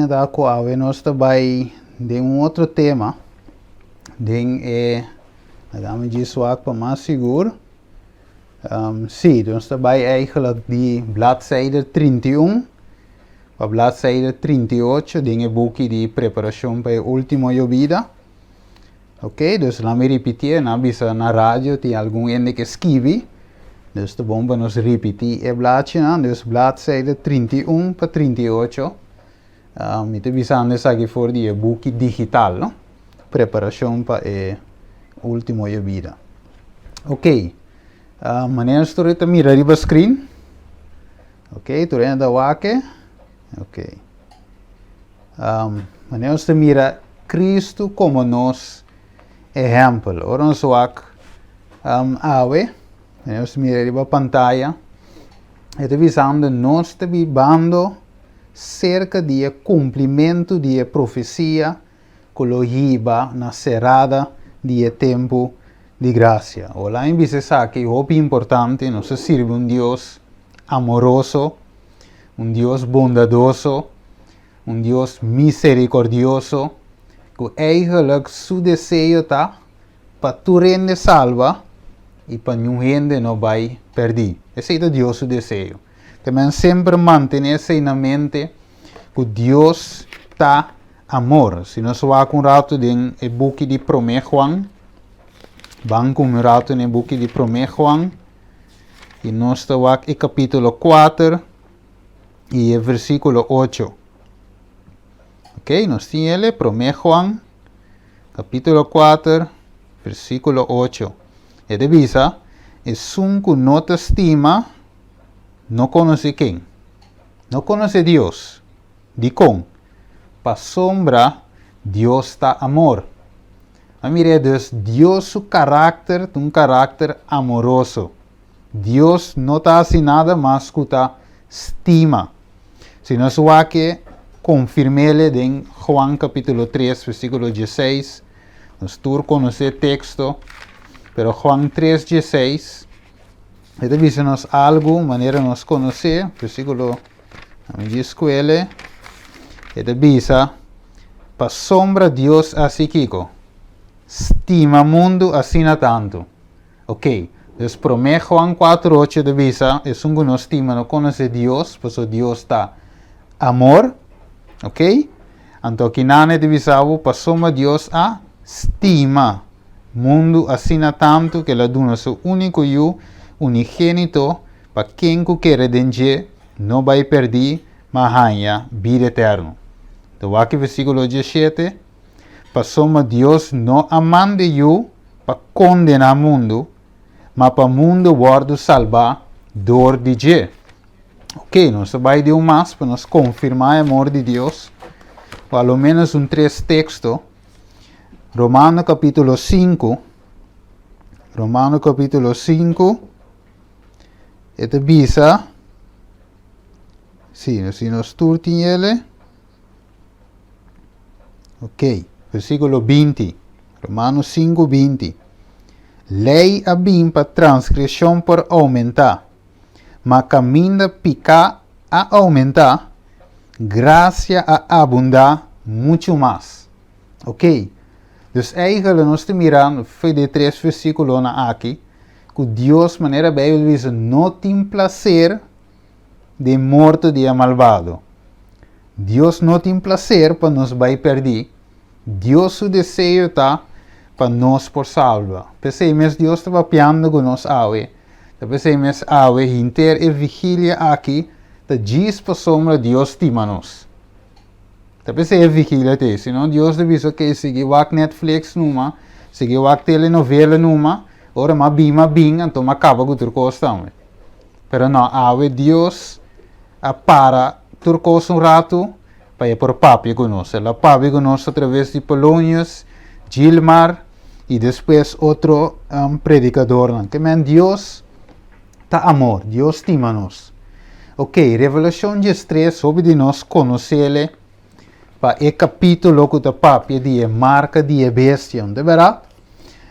Asina ta ku awe nos ta bai den un otro tema den e laga mi djis wak pa mas sigur. Sí, nos ta bai eigenlijk di bladzijde 31 pa bladzijde 38 den e buki di preparashon pa e ultimo yobida. Ok, dus laat mi ripitié, nan a bisa na radio tin algun hende ke skibi, dus ta bon pa nos ripití e blachinan, dus bladzijde 31 pa 38, mi ta bisando esaki for di e buki digital, no? Preparashon pa e ultimo yobida. Ok, manera nos tur ta mira riba screen, ok, tur hende ta wak e, ok. Manera nos ta mira Cristo como nos ehempel. Ora nos wak awe, manera nos ta mira riba pantaya, e ta bisando nos ta bibando serka di e kumplimentu di e profesia ku lo hiba na serada di e tempu di grasia. Ora mi bisa esaki hopi importante, nos ta sirbi un Dios amoroso, un Dios bondadoso, un Dios misericordioso, cu eigenlijk su deseo ta pa tur hende salba y pa niun hende no bay perdi. Esey ta Dios su deseo. Te men semper mantene esey na mente cu Dios ta amor. Si nos wak un rato den e buki di Prome Juan, ban cu un rato den e buki di Prome Juan, I nos ta wak e kapítulo 4 i e versíkulo 8. Ok, nos tin ele, Promé Juan, kapítulo 4, versíkulo 8. E ta bisa, Esun ku no ta stima, no konosé ken? No konosé Dios. Dikon? Pasobra Dios ta amor. A mir'é dus Dios su karakter ta un karakter amoroso. Dios no ta hasi nada mas ku ta stima. Si nos wak e konfirm'el den Juan kapítulo 3 versíkulo 16, nos tur konosé e teksto, pero Juan 3, 16 e ta bisa nos algu manera nos konosé, versíkulo Ami di skuele, e ta bisa, Pasobra Dios a hasi kiko? Stima mundu asina tantu. Ok, dus promé Juan kuater ocho ta bisa, esun ku no stima no konosé Dios, pasobra Dios ta amor. Ok, anto akinan e ta bisa bo, pasobra Dios a stima mundu asina tantu ku el a duna su úniko Yu unigénito, pa ken ku kere den dje no bai perdí, ma haña bida eterno. Ta wak e versíkulo 17, Pasobra Dios no a manda e Yu pa kondená mundu, ma pa mundu wòrdu salbá dor di dje. Ok, nos ta bai den un mas pa nos konfirmá e amor di Dios, o a lo ménos un tres teksto. Romano kapítulo 5, Romano kapítulo 5, E ta bisa, si, si nos tur tin ele. Ok, versículo 20, Romanos 5, 20. Lei a bin pa transgreshon por oumentá, ma kaminda piká a oumentá, grasia a abundá muchu mas. Ok, dus eigenlijk nos ta mira fe de tres versículonan aki, ku Dios, manera Beibel bisa, no tin plaser den morto di e malbado. Dios no tin plaser pa nos bai pèrdí. Dios su deseo ta pa nos por salba. P'esei mes Dios ta papiando ku nos awe. Ta p'esei mes awe henter e vigilia aki ta djis pasobra Dios stima nos. Ta p'esei e vigilia ta ei. Si no Dios ta bisa ok sigui wak Netflix numa, sigui wak telenovela numa, ora m'a bin m'a bin anto m'a kaba ku tur kos tambe. Pero no, awe Dios a para tur kos un ratu pa e por papia ku nos. El a papia ku nos atraves di Polonius, Gilmar i despues otro predikadornan. Ke men Dios ta amor, Dios stima nos. Ok, Revelashon 13, hopi di nos konosele pa e kapítulo ku ta papia di e marka di e bestia, no ta bèrdat?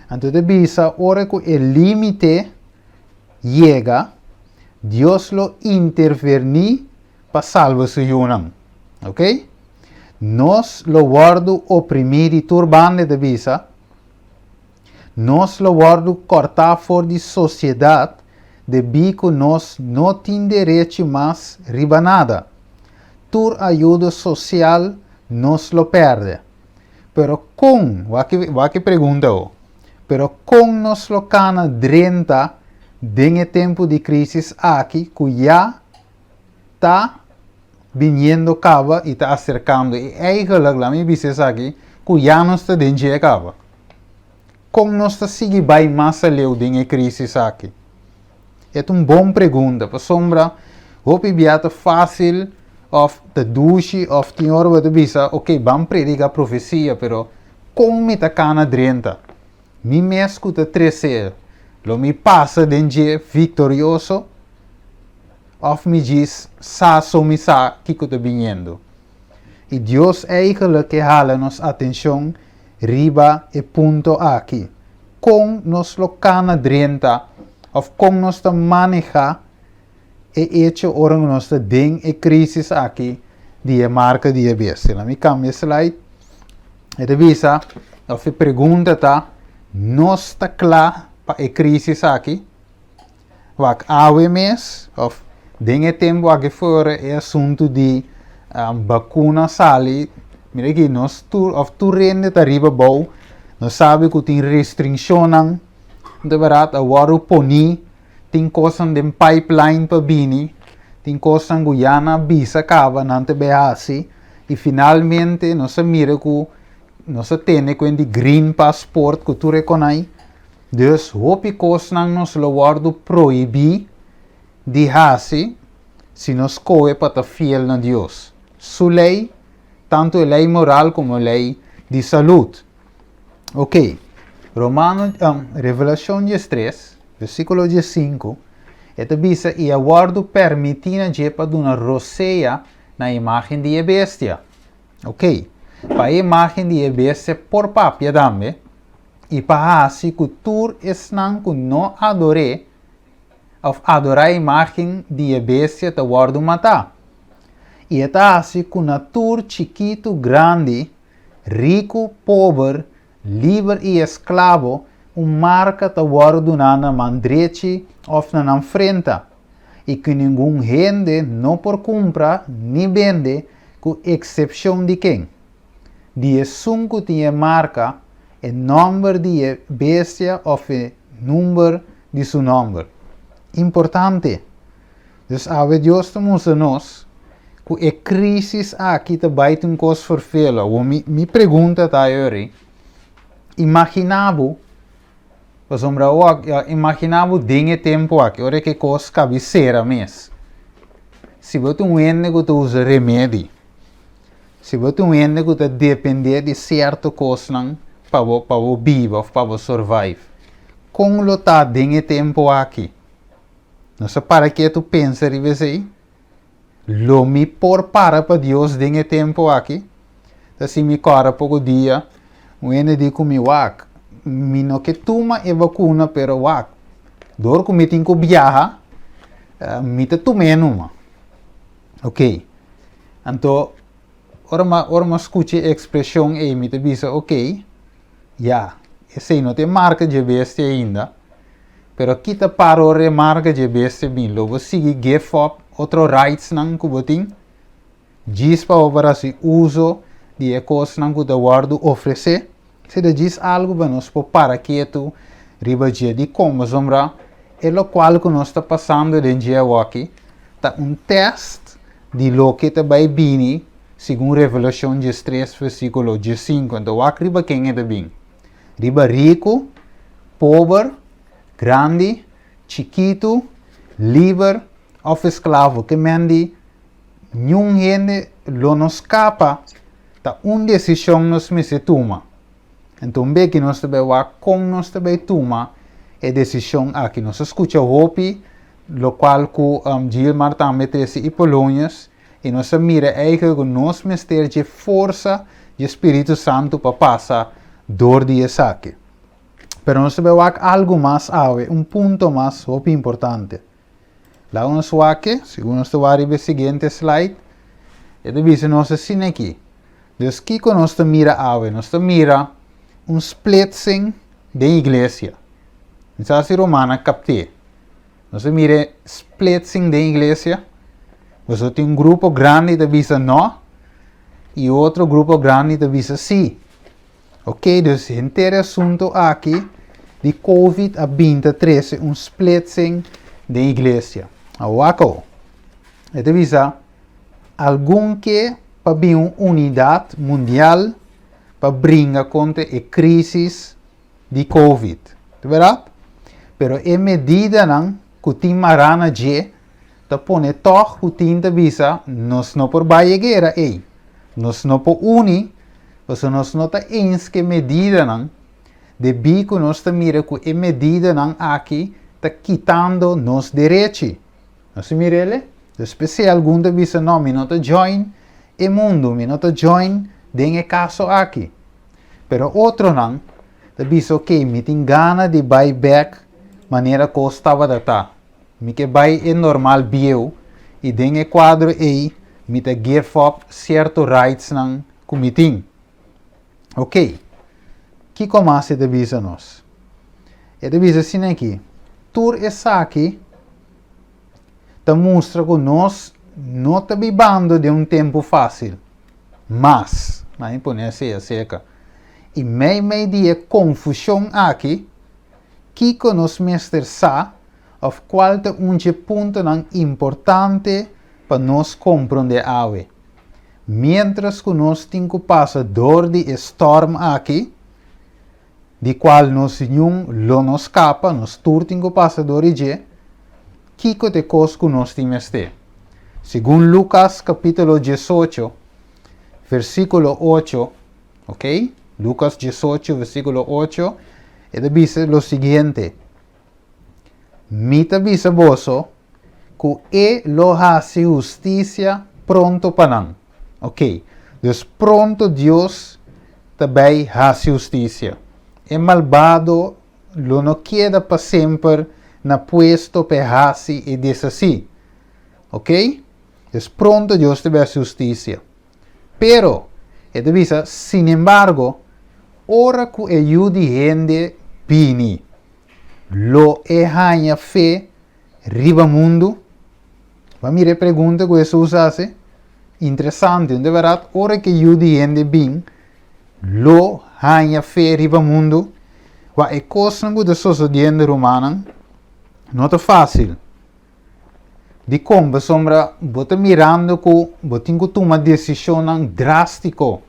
Anto ta bisa ora ku e límite yega, Dios lo interverní pa salba su yunan. Ok? Nos lo wòrdu oprimí di tur banda, e ta bisa. Nos lo wòrdu kòrtá for di sosiedat debí ku nos no tin derechi mas riba nada. Tur ayudo sosial nos lo pèrdè. Pero kon, wak e wak e pregunta awo, pero kon nos lo kana drenta den e tempu di krísis aki ku ya ta biniendo kaba i ta aserkando? I eigenlik, laat mi bisa esaki, ku ya nos ta den dje kaba. Kon nos ta sigui bai mas aleu den e krísis aki? E ta un bon pregunta, pasobra hopi bia ta fásil òf ta dushi òf tin ora bo ta bisa, ok, ban prediká profesia, pero kon mi ta kana drenta? Mi mes ku ta tres'é, lo mi pasa den dje viktorioso? Òf mi djis sa so mi sa kiko ta biniendo? I Dios eigentlik ke hala nos atenshon riba e punto aki, kon nos lo kana drenta òf kon nos ta manehá e echo ora ku nos ta den e krísis aki di e marka di e bestia. Laat mi kambia e slide. E ta bisa, òf e pregunta ta, nos ta kla pa e krísis aki? Wak awe mes of den e tempu aki for e asuntu di bakuna sali, mira aki nos tur of tur hende ta riba bou, nos sabi ku tin restrinshonnan, de bèrdat a wòrdu poní, tin kosnan den pipeline pa bini, tin kosnan ku ya nan a bisa kaba nan ta bai hasi i finalmente nos a mira ku nos a tene kuenta di green passport ku tur e konai. Dus hopi kosnan nos lo wòrdu prohibí di hasi si nos skohe pa ta fiel na Dios Su lei, tantu e lei moral komo e lei di salud. Ok, Romano, Revelashon diestres, versíkulo diesinku, e ta bisa, I a wòrdu pèrmití na dje pa duna rosea na imágen di e bestia. Ok, pa e imágen di e bestia por papia tambe, i pa hasi ku tur esnan ku no ador'é òf adorá e imágen di e bestia ta wòrdu matá. I e ta hasi ku na tur chikitu, grandi, riku, pober, liber i esklabo un marka ta wòrdu duná na man drechi òf na nan frenta, i ku ningun hende no por kumpra ni bende ku eksepshon di ken? Di esun ku tin e marka, e nòmber di e bestia òf e number di su nòmber. Importante! Dus awe Dios ta mustra nos ku e krísis aki ta bai ta un kos ferfelu. Awor mi mi pregunta ta ayori, imaginá bo, pasobra awor imaginá bo den e tempu aki ora ku e kos kabi sera mes, si bo ta un hende ku ta usa remedi, Si bo ta un hende ku ta dependé di sierto kosnan pa bo pa bo biba òf pa bo survive, kon lo ta den e tempu aki? Nos a para ketu pensa riba esei? Lo mi por para pa Dios den e tempu aki? Ta si mi kòrda poko dia, un hende di ku mi, Wak, mi no ke tuma e bakuna, pero wak, dor ku mi tin ku biaha, mi ta tum'é numa. Ok. Anto, ora mi ora mi a skucha e ekspreshon ei, mi ta bisa, ok, ya, esei no ta e marka dje bestia ainda, pero ki ta para ora e marka dje bestia bin? Lo bo sigui give up otro rightsnan ku bo tin djis pa bo por hasi uso di e kosnan ku ta wòrdu ofresé? Esei ta djis algu pa nos por para ketu riba dje. Dikon? Pasobra e lokual ku nos ta pasando den dje awoki ta un tèst di loke ta bai bini segun Revelashon diestres versíkulo diesinku. Anto wak riba ken e ta bin? Riba riku, pober, grandi, chikitu, liber òf esklavo. Ke men di niun hende lo no skapa. Ta un desishon nos mester tuma. Enton beki nos ta bai wak kon nos ta bai tuma e desishon aki. Nos a skucha hopi lokual ku Gilmar tambe trese i Polonius i nos a mira eigen ku nos mester dje forsa dje Spiritu Santu pa pasa dor di esaki. Pero nos ta bai wak algu mas awe, un punto mas hopi importante. Laga nos wak-e, segun nos ta wak riba e siguiente slide, e ta bisa nos asina aki. Dus kiko nos ta mira awe? Nos ta mira un splitsing den iglesia. Mi sa si ruman a kapt'é. Nos ta mira splitsing den iglesia. Boso tin un grupo grandi ta bisa no i otro grupo grandi ta bisa sí. Ok, dus henter e asunto aki di Covid a bin ta trese un splitsing den iglesia. Awor wak awor. E ta bisa algun ke pa bin un unidat mundial pa bringa kontra e krisis di Covid. Ta bèrdat? Pero e medidanan ku tin mará na dje ta pone tòg ku tin ta bisa nos no por bai e guera ei. Nos no por uni pasobra nos no ta eens ku e medidanan debí ku nos ta mira ku e medidanan aki ta kitando nos derechi. Nos ta mira el? Dus p'esei algun ta bisa no mi no ta join e mundu, mi no ta join den e kaso aki. Pero otronan ta bisa ok mi tin gana di bai bek manera kos tabata ta. Mi ke bai e normal bieu i den e kuadro ei mi ta give up sierto rightsnan ku mi tin. Ok, kiko mas e ta bisa nos? E ta bisa asina aki, tur esaki ta mustra ku nos no ta bibando den un tempu fásil mas, nan a pone así aserka, i meimei di e konfushon aki, kiko nos mester sa òf kual ta un dje puntonan importante pa nos komprondé awe? Miéntras ku nos tin ku pasa dor di e stòrm aki, di kual nos niun lo no skapa, nos tur tin ku pasa dor di dje, kiko ta e kos ku nos tin mester? Segun Lukas kapítulo diesocho, versíkulo ocho, ok, Lukas diesocho, versíkulo ocho, e ta bisa lo siguiente, Mi ta bisa boso ku e lo hasi hustisia pronto pa nan. Ok, dus pronto Dios ta bai hasi hustisia. E malbado lo no keda pa semper na puesto pa e hasi i deshasí. Ok, dus pronto Dios ta bai hasi hustisia. Pero, e ta bisa, sinembargo, ora ku e Yu di hende bini, lo e haña fe riba mundu? Bo a mira e pregunta ku Hesus a hasi? Interesante, no ta bèrdat? Ora ku e Yu di hende bin, lo haña fe riba mundu? Wak, e kosnan ku ta sosodiendo, rumannan, no ta fásil. Dikon? Pasobra bo ta mirando ku bo tin ku tuma desishonnan drástiko.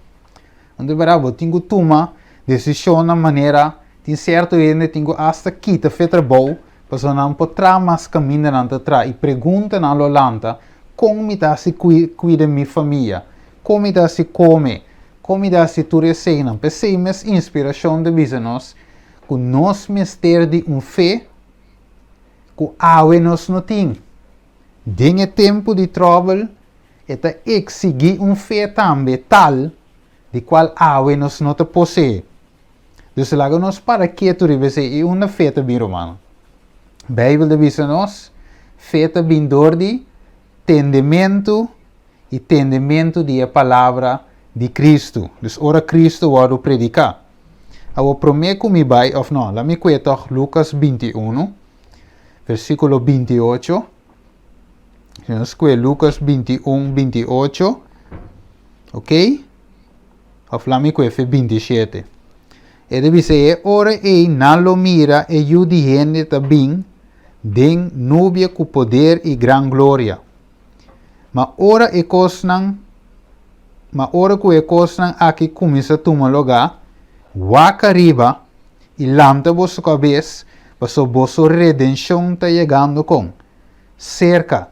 Anto bèrdat bo tin ku tuma desishonnan manera tin sierto hende tin ku asta kita fe trabou pasobra nan por traha mas kaminda nan ta traha i preguntanan lo lanta, kon mi ta hasi kuida mi famia? Kon mi ta hasi kome? Kon mi ta hasi tur eseinan? P'esei mes inspirashon ta bisa nos ku nos mester di un fe ku awe nos no tin. Den e tempu di tròbel e ta eksigí un fe tambe tal di kual awe nos no ta poseé. Dus laga nos para ketu riba esei. I unda fe ta bin, rumannan? Beibel ta bisa nos, fe ta bin dor di tendementu i tendementu di e palabra di Kristu. Dus ora Kristu wòrdu prediká. Awor promé ku mi bai, òf no, laat mi kue tòg Lukas binti unu, versíkulo 28. Si nos kue Lukas 21, 28, ok? Òf laat mi kue fe 27. E ta bisa e ora ei nan lo mira e Yu di hende ta bin den nubia ku poder i gran gloria. Ma ora e kosnan, ma ora ku e kosnan aki kuminsá tuma lugá, wak ariba i lanta boso kabes, pasobra boso redenshon ta yegando kon? Serka.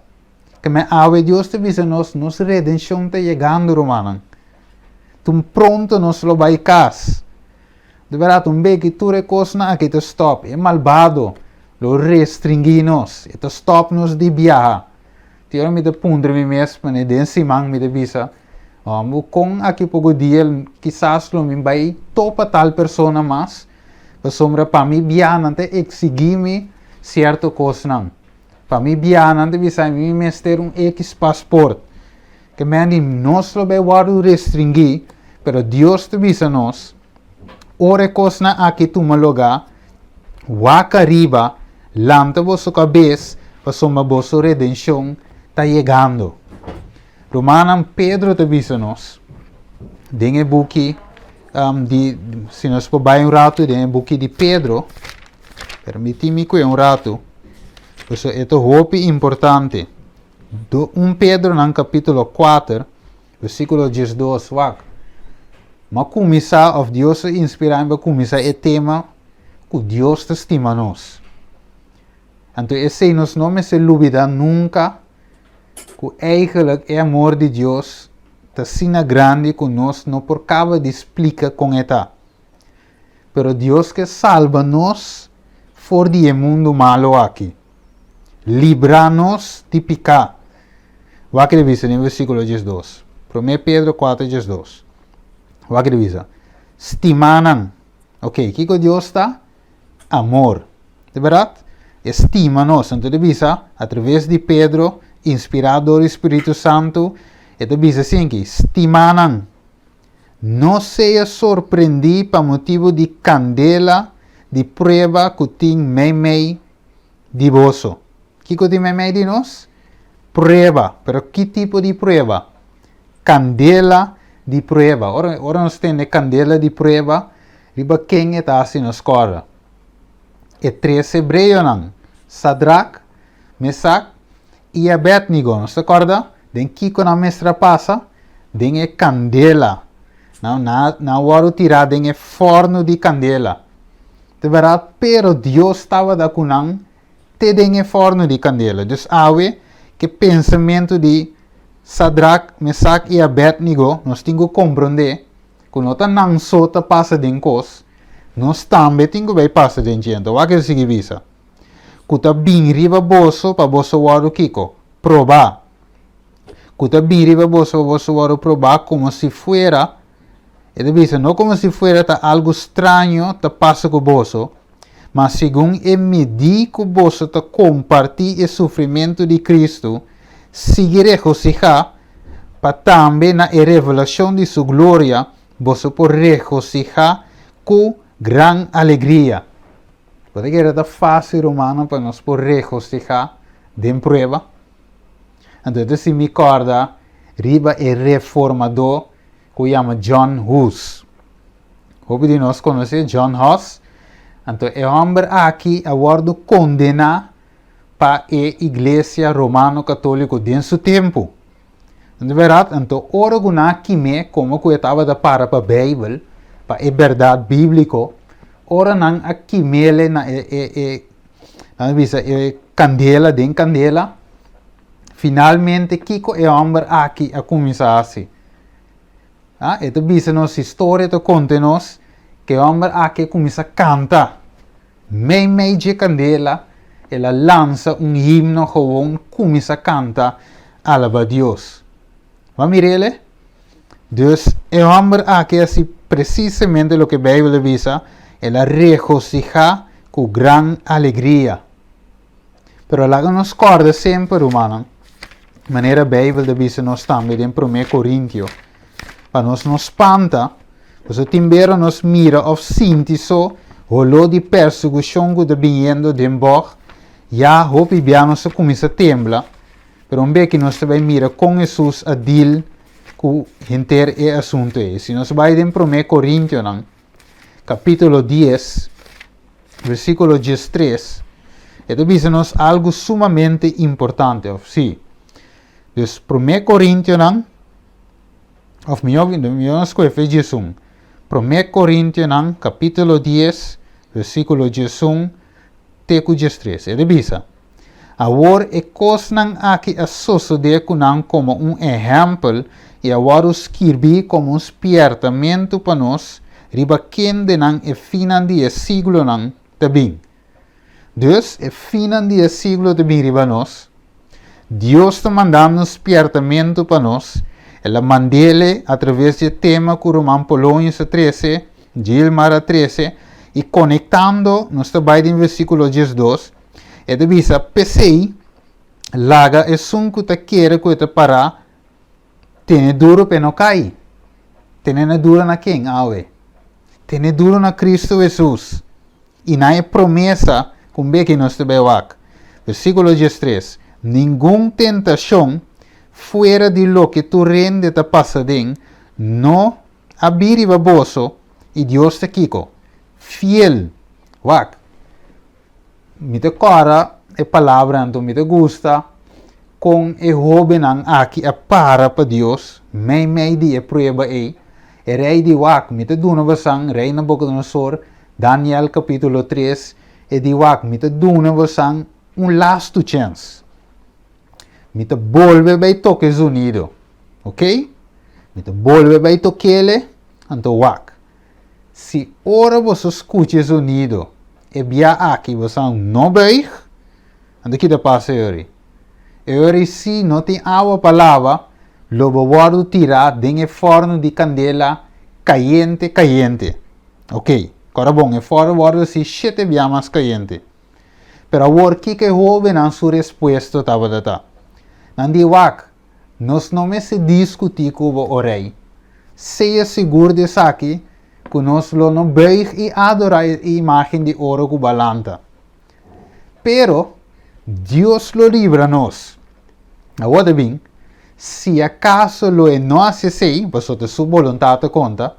Keme awe Dios ta bisa nos, nos redenshon ta yegando, rumannan. Tun pronto nos lo bai kas. Di bèrdat, un beki tur e kosnan aki ta stòp. E malbado lo restringí nos, e ta stòp nos di biaha. Tin ora mi ta puntra mi mes, manera den siman mi ta bisa, Bo kon aki poko dia kisas lo mi bai topa tal persona mas, pasobra pa mi biaha nan ta eksigí mi sierto kosnan. Pa mi biaha nan ta bisa mi mi mester un ekis pasport. Ke men di nos lo bai wòrdu restringí. Pero Dios ta bisa nos, ora e kosnan aki tuma lugá, wak ariba, lanta boso kabes, pasobra boso redenshon ta yegando. Rumannan, Pedro ta bisa nos den e buki di, si nos por bai un ratu den e buki di Pedro, permití mi ku e un ratu, pasobra e ta hopi importante. Do, 1 Pedro nan kapítulo 4, versíkulo 12, wak. Ma kuminsá, òf Dios a inspirá mi pa kuminsá e tema ku Dios ta stima nos. Anto esei nos no mester lubidá nunka ku eigenlijk e amor di Dios ta asina grandi ku nos no por kaba di splika kon e ta. Pero Dios ke salba nos for di e mundu malu aki, libra nos di piká. Wak e ta bisa den versíkulo 12. Promé Pedro 4, 12. Wak e ta bisa, Stimanan. Ok, kiko Dios ta? Amor. Di bèrdat? E stima nos. Anto e ta bisa, atraves di Pedro, inspirá dor di spiritu santu, e ta bisa asinki, Stimanan. No sea sorprendí pa motibu di kandela di prueba ku tin meimei di boso. Kiko tin meimei di nos? Prueba. Pero ki tipo di prueba? Kandela di prueba. Ora, ora nos tende kandela di prueba, riba ken e ta hasi nos kòrda? E tres hebreonan, Sadrak, Mesak i Abednego, nos ta kòrda den kiko nan mester a pasa? Den e kandela. Nan, nan, nan a wòrdu tirá den e fòrnu di kandela. Ta bèrdat, pero Dios tabata ku nan te den e fòrnu di kandela. Dus awe, ku e pensamentu di Sadrak, Mesak i Abednego, nos tin ku komprondé ku no ta nan so ta pasa den kos, nos tambe tin ku bai pasa den dje. Anto wak e sigui bisa? Ku ta bin riba boso pa boso wòrdu kiko? Probá. Ku ta bin riba boso pa boso wòrdu probá komo si fuera, e ta bisa, no komo si fuera ta algu straño ta pasa ku boso, ma segun e midí ku boso ta kompartí e sufrimentu di Kristu, sigui regosihá, pa tambe na e revelashon di su gloria boso por regosihá ku gran alegria. Bo ta kere ta fásil, rumannan, pa nos por regosihá den prueba? Anto e ta si mi kòrda riba e reformadó ku yama John Hus. Hopi di nos konosé John Hus. Anto e hòmber aki a wòrdu kondená pa e Iglesia Romano Katóliko den su tempu. Di bèrdat, anto ora ku nan a kim'é komo ku e tabata para pa Beibel, pa e bèrdat bíbliko, ora nan a kim'é na e, e, e, nan a bisa e kandela, den kandela, finalmente kiko e hòmber aki a kuminsá hasi? Ah, e ta bisa nos, historia ta konta nos, ku e hòmber aki a kuminsá kanta. Meimei dje kandela, el a lansa un himno gewoon kuminsá kanta alabá Dios. Bo a mir'el e? Dus, e hòmber aki a hasi presisamente loke Beibel a bisa, el a regosihá ku gran alegria. Pero laga nos kòrda semper, rumannan, manera Beibel ta bisa nos tambe den Promé Korintio, pa nos no spanta, pasobra tin bera nos mira òf sinti so holó di persekushon ku ta biniendo den bòg, ya hopi bia nos ta kuminsá tembla, pero un beki nos ta bai mira kon Hesus a dil ku henter e asuntu ei. Si nos bai den Promé Korintionan, kapítulo 10, versíkulo 13, e ta bisa nos algu sumamente importante, òf sí. Dus Promé Korintionan, òf mihó, mihó nos skohe fe 11. Promé Korintionan, kapítulo 10, versíkulo 11 te ku 13. E ta bisa, Awor e kosnan aki a sosodé ku nan komo un ehèmpel i a wòrdu skirbí komo un spièrtamentu pa nos riba kendenan e finnan di e siglonan ta bin. Dus, e finnan di e siglo ta bin riba nos. Dios ta mandando un spièrtamentu pa nos. El a mand'é atraves di e tema ku ruman Polonius a trese, Gilmar a trese, i konektando nos ta bai den versíkulo 12. E ta bisa, P'esei, laga esun ku ta kere ku e ta pará tene duru pa e no kai. Tene duro na ken awe? Tene duro na Kristu Hesus i na e promesa ku beki nos ta bai wak. Versíkulo 13. Ningun tentashon fuera di loke tur hende ta pasa aden no a bini riba boso, i Dios ta kiko? Fiel. Wak. Mi ta kòrda e palabra anto mi ta gusta kon e hóbennan aki a para pa Dios meimei di e prueba ei. E rei di wak, mi ta duna bosan, Rei Nabucodonosor, Daniel kapítulo 3, e di wak, mi ta duna bosan un lastu chèns. Mi ta bolbe bai toka e zonido, ok? Mi ta bolbe bai tok'ele, anto wak. Si ora boso skucha e zonido e bia aki bosan no buig, anto ki ta pasa e ora? E ora si no tin awa pa laba, lo bo wòrdu tirá den e fòrnu di kandela kayente kayente. Ok, kòrda bon, e fòrnu wòrdu si shete bia mas kayente. Pero awor kiko e hóbennan su respuesta tabata ta? Nan di, Wak, nos no mester diskutí ku bo, o rei. Sea sigur di esaki, ku nos lo no buig i adorá e imágen di oro ku bo a lanta. Pero, Dios lo libra nos. Awor ta bin, si akaso lo e no hasi esei, pasobra ta su boluntat ta konta,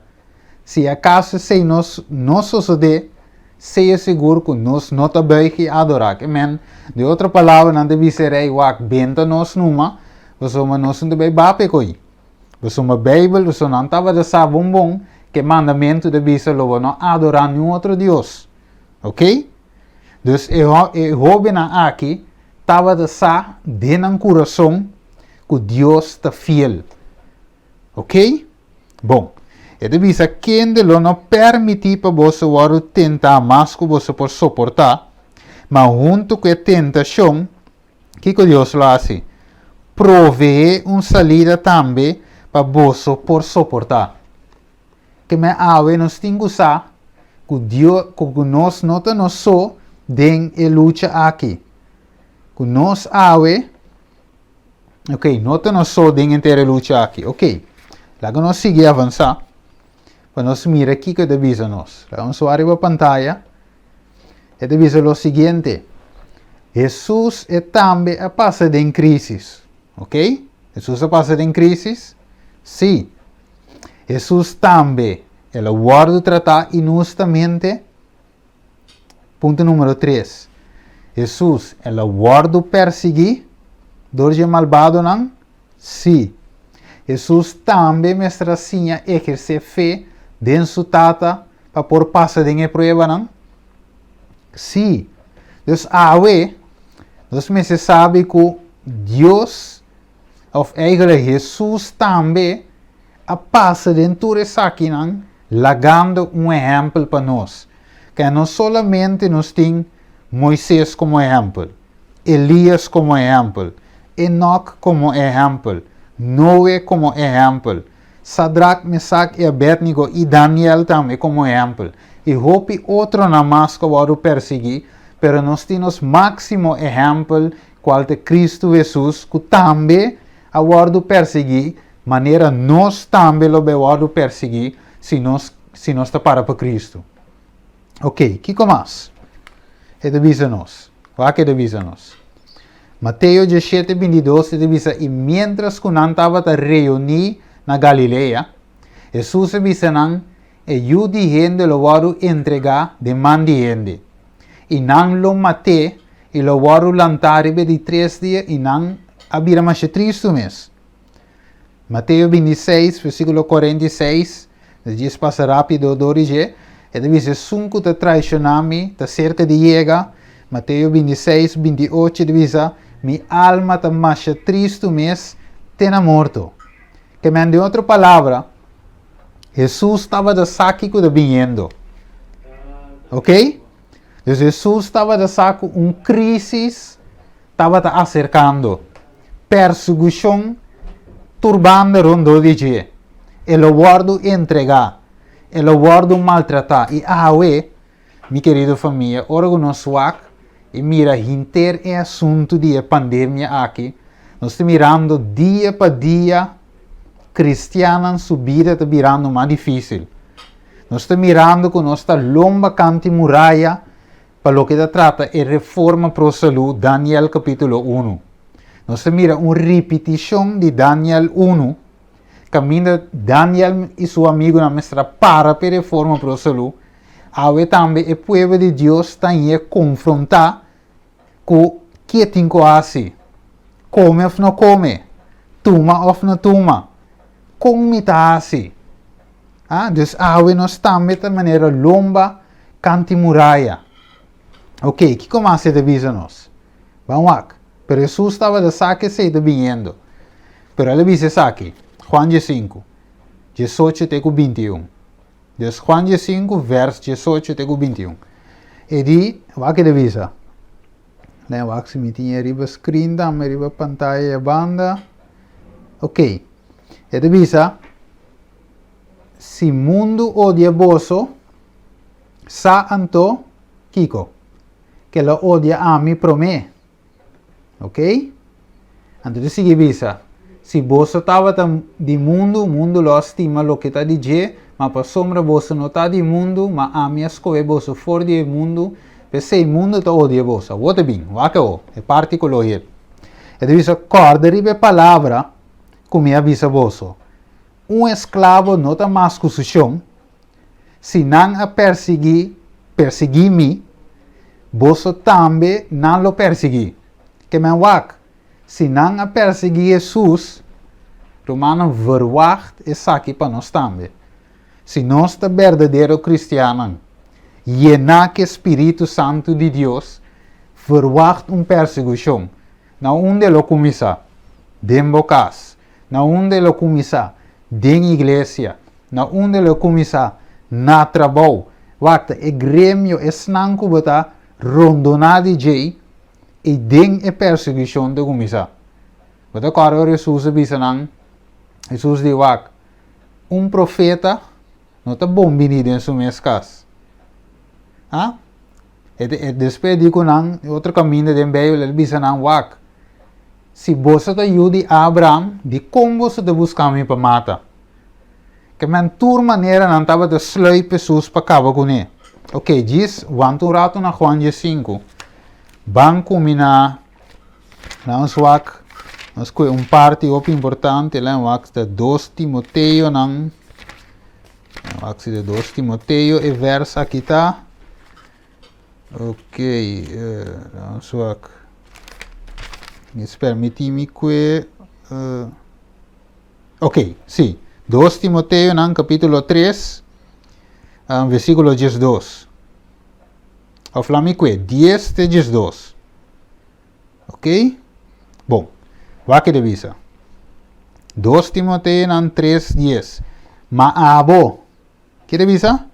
si akaso esei no no sosodé, sea sigur ku nos no ta buig i adorá. Ke men, di otro palabra, nan ta bisa e rei, Wak, benta nos numa, pasobra nos no ta bai bapia ku ei. Pasobra Beibel, pasobra nan tabata sa bon bon ku e mandamentu ta bisa lo bo no adorá niun otro dios. Ok? Dus e e hóbennan aki tabata sa den nan kurason ku Dios ta fiel. Ok? Bon. E ta bisa, Kende lo no permití pa boso wòrdu tentá mas ku boso por soportá, ma huntu ku e tentashon, kiko Dios lo hasi? Proveé un salida tambe pa boso por soportá. Ke men awe nos tin ku sa ku Dios, ku nos no ta nos so den e lucha aki. Ku nos awe, ok, no ta nos so den henter e lucha aki. Ok, laga nos sigui avansá pa nos mira kiko e ta bisa nos. Laga nos wak riba pantaya. E ta bisa lo siguiente, Hesus e tambe a pasa den krísis. Ok? Hesus a pasa den krísis? Sí. Hesus tambe el a wòrdu tratá inhustamente. Punto número tres. Hesus el a wòrdu persiguí dor dje malbadonan? Sí. Hesus tambe mester a siña ehersé fe den su Tata pa por pasa den e pruebanan? Sí. Dus awe nos mester sabi ku Dios, òf eigenlijk Hesus tambe, a pasa den tur esakinan lagando un ehèmpel pa nos. Ke no solamente nos tin Moises komo ehèmpel, Elias komo ehèmpel, Enok komo ehèmpel, Noe komo ehèmpel, Sadrak, Mesak i Abednego i Daniel tambe komo ehèmpel, i hopi otronan mas ku a wòrdu persiguí, pero nos tin nos máksimo ehèmpel, kual ta Kristu Hesus, ku tambe a wòrdu persiguí manera nos tambe lo bai wòrdu persiguí si nos si nos ta para pa Kristu. Ok, kiko mas e ta bisa nos? Wak e ta bisa nos. Mateo 17, 22 e ta bisa, I miéntras ku nan tabata reuní na Galilea, Hesus a bisa nan, E Yu di hende lo wòrdu entregá den man di hende, i nan lo mat'é i lo wòrdu lantá riba e di tres dia, i nan a bira masha tristu mes. Mateo 26, versíkulo 46, nos djis pasa rápido dor di dje, e ta bisa, Esun ku ta traishoná mi ta serka di yega. Mateo 26, 28, e ta bisa, Mi alma ta masha tristu mes te na morto. Ke men, den otro palabra, Hesus tabata sa kiko ta biniendo. Ok? Dus Hesus tabata sa ku un krísis tabata aserkando. Persekushon tur banda rondó di dje. E lo wòrdu entregá. E lo wòrdu maltratá. I awe, mi kerido famia, ora ku nos wak i mira hinter e asuntu di e pandemia aki, nos ta mirando dia pa dia. Kristiannan su bida ta birando mas difísil. Nos ta mirando ku nos ta lomba kanti muraya pa loke ta trata e reforma pro salú, Daniel kapítulo unu. Nos ta mira un ripitishon di Daniel unu, kaminda Daniel i su amigunan mester a para pa e reforma pro salú. Awe tambe e pueblo di Dios ta ñe konfrontá ku ke tin ku hasi, kome òf no kome, tuma òf no tuma, kon mi ta hasi? Ah, dus awe nos tambe ta manera lomba kanti muraya. Ok, kiko mas e ta bisa nos? Ban wak. Pero Hesus tabata sa ku esei ta biniendo. Pero el a bisa esaki, Juan diesinku, diesocho te ku bintiun. Dus Juan diesinku, vers diesocho te ku bintiun. E di, wak e ta bisa. Len wak si mi tin e riba screen tambe, riba pantaya e banda. Ok. E ta bisa, Si mundu odia boso, sa anto kiko? Ke lo odia ami promé. Ok? Anto ta sigui bisa, Si boso tabata di mundu, mundu lo a stima loke ta di dje, ma pasobra boso no ta di mundu, ma ami a skohe boso for di e mundu, p'esei mundu ta odia boso. Awor ta bin, wak awor, e parti ku lo hel. E ta bisa, Kòrda riba e palabra ku mi a bisa boso, Un esklabo no ta mas ku su shon. Si nan a persiguí, persiguí mi, boso tambe nan lo persiguí. Ke men wak, si nan a persiguí Hesus, rumannan verwagt esaki pa nos tambe. Si nos ta berdadero kristiannan, yená ku e spiritu santu di Dios, verwagt un persigushon. Na unda e lo kuminsá? Den bo kas. Na unda e lo kuminsá? Den iglesia. Na unda e lo kuminsá? Na trabou. Wak, ta e gremio, esnan ku bo ta rondoná di djei, ei den e persiguishon ta kuminsá. Bo ta kòrda ora Hesus a bisa nan? Hesus di, Wak, un profeta no ta bon bini den su mes kas. Ha? E e despues di ku nan otro kaminda den Beibel el bisa nan, Wak, si boso ta yu di Abraham, dikon boso ta buska mi pa mata? Ke men tur manera nan tabata sluip Hesus pa kaba kuné. Oke, djis wanta un ratu na Juan diesinku. Ban ku mi na na nos wak, nos kue un parti hopi importante, la'n wak ta dos Timoteonan. Wak si de dos Timoteo e vers aki ta. Ok, ons wak. Mis permiti mi kue. Ok, si. Dos Timoteo nan capítulo 3, um, versículo 12. Of la mi kue, 10 te 12. Ok? Bon, wak e ta bisa. Dos Timoteonan tres dies. Ma abo, ke ta bisa?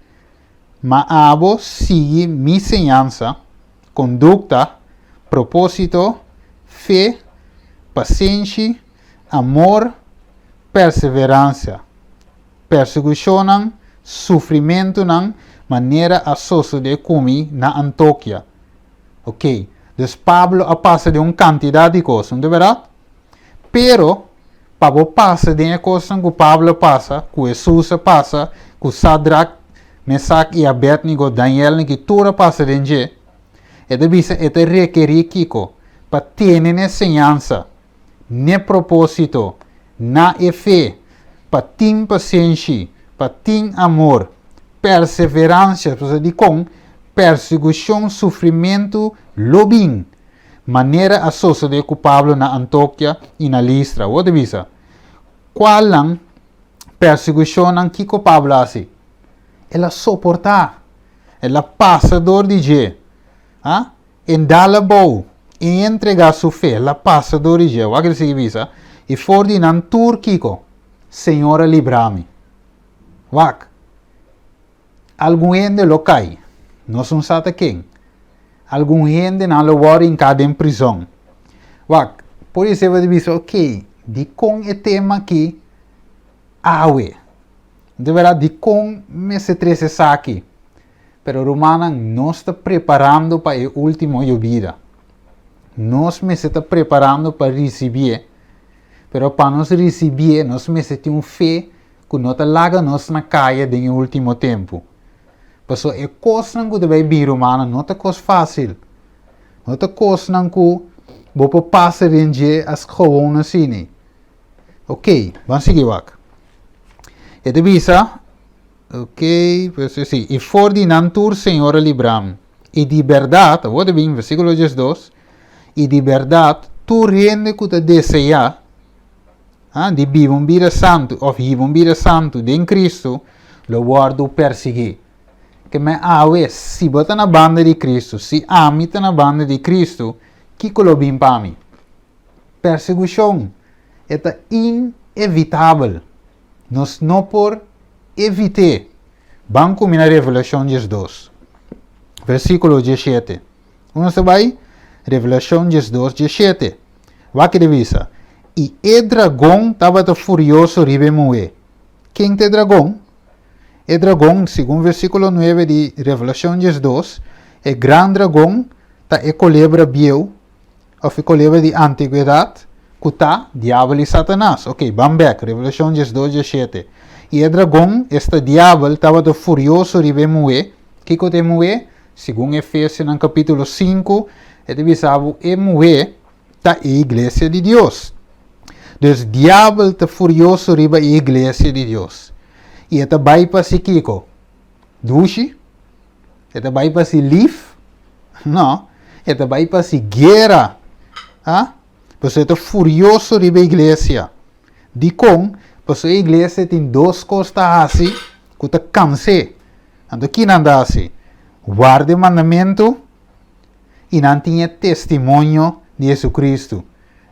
Ma abo sigui mi señansa, kondukta, propósito, fe, pasenshi, amor, perseveransia, persekushonnan, sufrimentunan, manera a sosodé ku mi na Antokia. Ok, dus Pablo a pasa den un kantidat di kos, no ta bèrdat? Pero, pa bo pasa den e kosnan ku Pablo a pasa, ku Hesus a pasa, ku Sadrak, Mesak i Abednego, Daniel ni ki tur a pasa den dje, e ta bisa e ta rekerí kiko? Pa tene n'e señansa, n'e propósito, na e fe, pa tin pasenshi, pa tin amor, perseveransia, pasobra dikon? Persekushon, sufrimentu lo bin, manera a sosodé ku Pablo na Antokia i na Listra. Wou ta bisa, kualnan persekushonnan kiko Pablo a hasi? El a soportá, el a pasa dor di dje. Ha? En dal abou, en entregá su fe, el a pasa dor di dje. Wak el sigui bisa, I for di nan tur kiko? Señor a libra mi. Wak, algun hende lo kai, nos no sa ta ken. Algun hendenan lo wòrdu hinká den prizòn. Wak, por esei bo ta bisa, ok, dikon e tema akí awe? Di bèrdat, dikon mester trese esaki? Pero rumannan, nos ta preparando pa e último yobida. Nos mester ta preparando pa risibié. Pero pa nos risibié, nos mester tin un fe ku no ta laga nos na kaya den e último tempu. Pasobra e kosnan ku ta bai bin, rumannan, no ta kos fásil. No ta kosnan ku bo por pasa den dje as gewoon asina. Ok, ban sigui wak. E ta bisa, ok, pues si, i for di nan tur Señor a libra mi. I di bèrdat, awor ta bin versíkulo 12, i di bèrdat tur hende ku ta deseá ah, di biba un bida santu òf hiba un bida santu den Kristu lo wòrdu persiguí. Ke men awe, si bo ta na banda di Kristu, si ami ta na banda di Kristu, kiko lo bin pa mi? Persekushon. E ta inevitabel. Nos no por evit'é. Ban ku mi na Revelashon 12, versíkulo 17. Unda nos ta bai? Revelashon 12, 17. Wak e ta bisa, I e dragon tabata furioso riba e muhé. Ken ta e dragon? E dragon, segun versíkulo 9 di Revelashon 12, e gran dragon ta e kolebra bieu, òf e kolebra di antigwedat, ku ta Diabel i Satanas. Oké, ban bèk, Revelashon 12, 17. I e dragon, esta Diabel, tabata furioso riba e muhé. Kiko ta e muhé? Segun Efesionan kapítulo 5, e ta bisa bo e muhé ta e iglesia di Dios. Dus Diabel ta furioso riba e iglesia di Dios. I e ta bai pa hasi kiko? Dushi? E ta bai pa hasi lif? No, e ta bai pa hasi guera. Ha? Pasobra e ta furioso riba e iglesia. Dikon? Pasobra e iglesia tin dos kos ta hasi ku ta kans'é. Anto ki nan ta hasi? Warda e mandamentu i nan tin e testimonio di Jesucristo.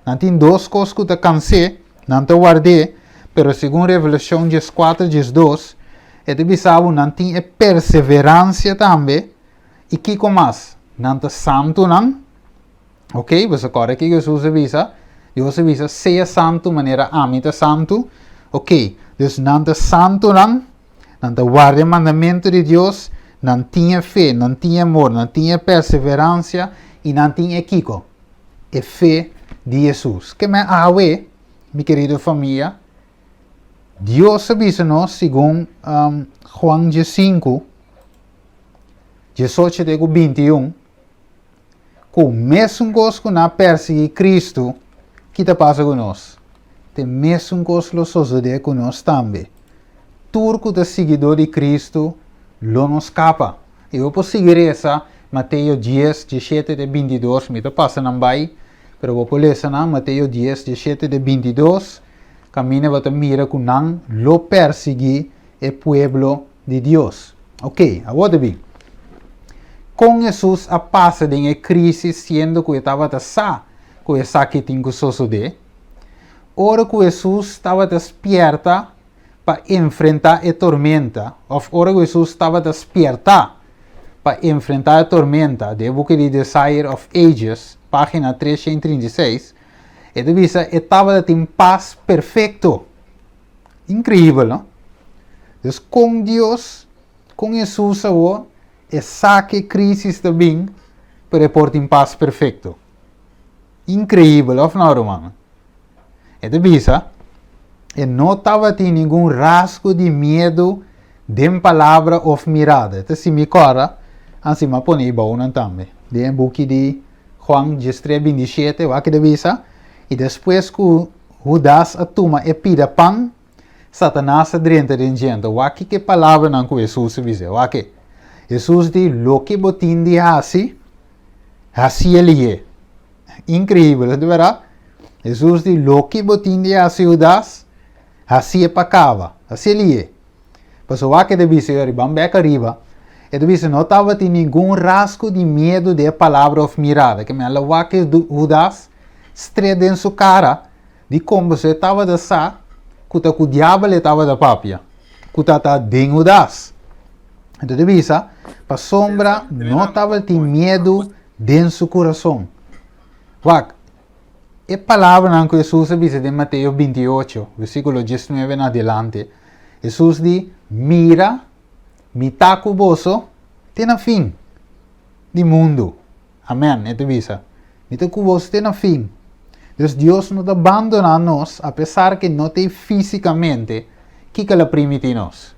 Nan tin dos kos ku ta kans'é, nan ta ward'é, pero segun Revelashon 14, 12, e ta bisa bo nan tin e perseveransia tambe, i kiko mas? Nan ta santunan. Ok, boso kòrda kiko Hesus a bisa? Dios a bisa, Sea santu manera ami ta santu. Ok, dus nan ta santunan, nan ta warda e mandamentu di Dios, nan tin e fe, nan tin e amor, nan tin e perseveransia i nan tin e kiko? E fe di Hesus. Ke men awe, mi kerido famia, Dios a bisa nos segun um, Juan 5, 18 te ku 21, Ku mesun kos ku nan a persiguí Kristu, ki ta pasa ku nos? Te mesun kos lo sosodé ku nos tambe. Tur ku ta siguidó di Kristu lo no skapa. I bo por sigui resa Mateo 10, 17 te 22, mi ta pasa nan bai, pero bo por lesa nan, Mateo 10, 17 te 22, kaminda bo ta mira ku nan lo persiguí e pueblo di Dios. Ok, awor ta bin. Kon Hesus a pasa den e krísis siendo ku e tabata sa ku esaki tin ku sosodé? Ora ku Hesus tabata spierta pa enfrentá e tormenta, òf ora ku Hesus tabata spiertá pa enfrentá e tormenta, den e buki di Desire of Ages, página 336, e ta bisa e tabata tin pas perfekto. Increíbel, no? Dus con Dios, con Hesus awor, e sa ke crisis ta bin, pero e por tin pas perfecto. Increíbel, of no, ruman? E ta bisa, e no tabatin ningun rasgo di miedu den palabra of mirada. E ta si mi kòrda, ansi mi a pone e bounan tambe. Den e buki di Juan 13, 27, wak e ta bisa, i despues ku Hudas a tuma e pida pan, Satanas a drenta den dje. Anto wak kiko e palabranan ku Hesus a bis'é. Wak e. Hesus di, Loke bo tin di hasi, hasié lihé. Inkreibel, no ta bèrdat? Hesus di, Loke bo tin di hasi, Hudas, hasié pa kaba. Hasié lihé. Pasobra wak e ta bisa yo riba, bek ariba, e ta bisa no tabatin ningun rasgo di miedu den e palabra òf mirada. Ke men a wak e Hudas stret den su kara di kon pasobra e tabata sa ku ta ku diabel e tabata papia, ku ta ta den Hudas. Anto ta bisa, pasobra no tabatin miedu den su kurason. Wak, E palabranan ku Hesus a bisa den Mateo 28, versíkulo 19 na adelante, Hesus di, Mira, mi ta ku boso te na fin di mundu. Amèn, e ta bisa, Mi ta ku boso te na fin. Dus Dios no ta bandoná nos, apesar ku no ta físikamente, kiko el a primintí nos?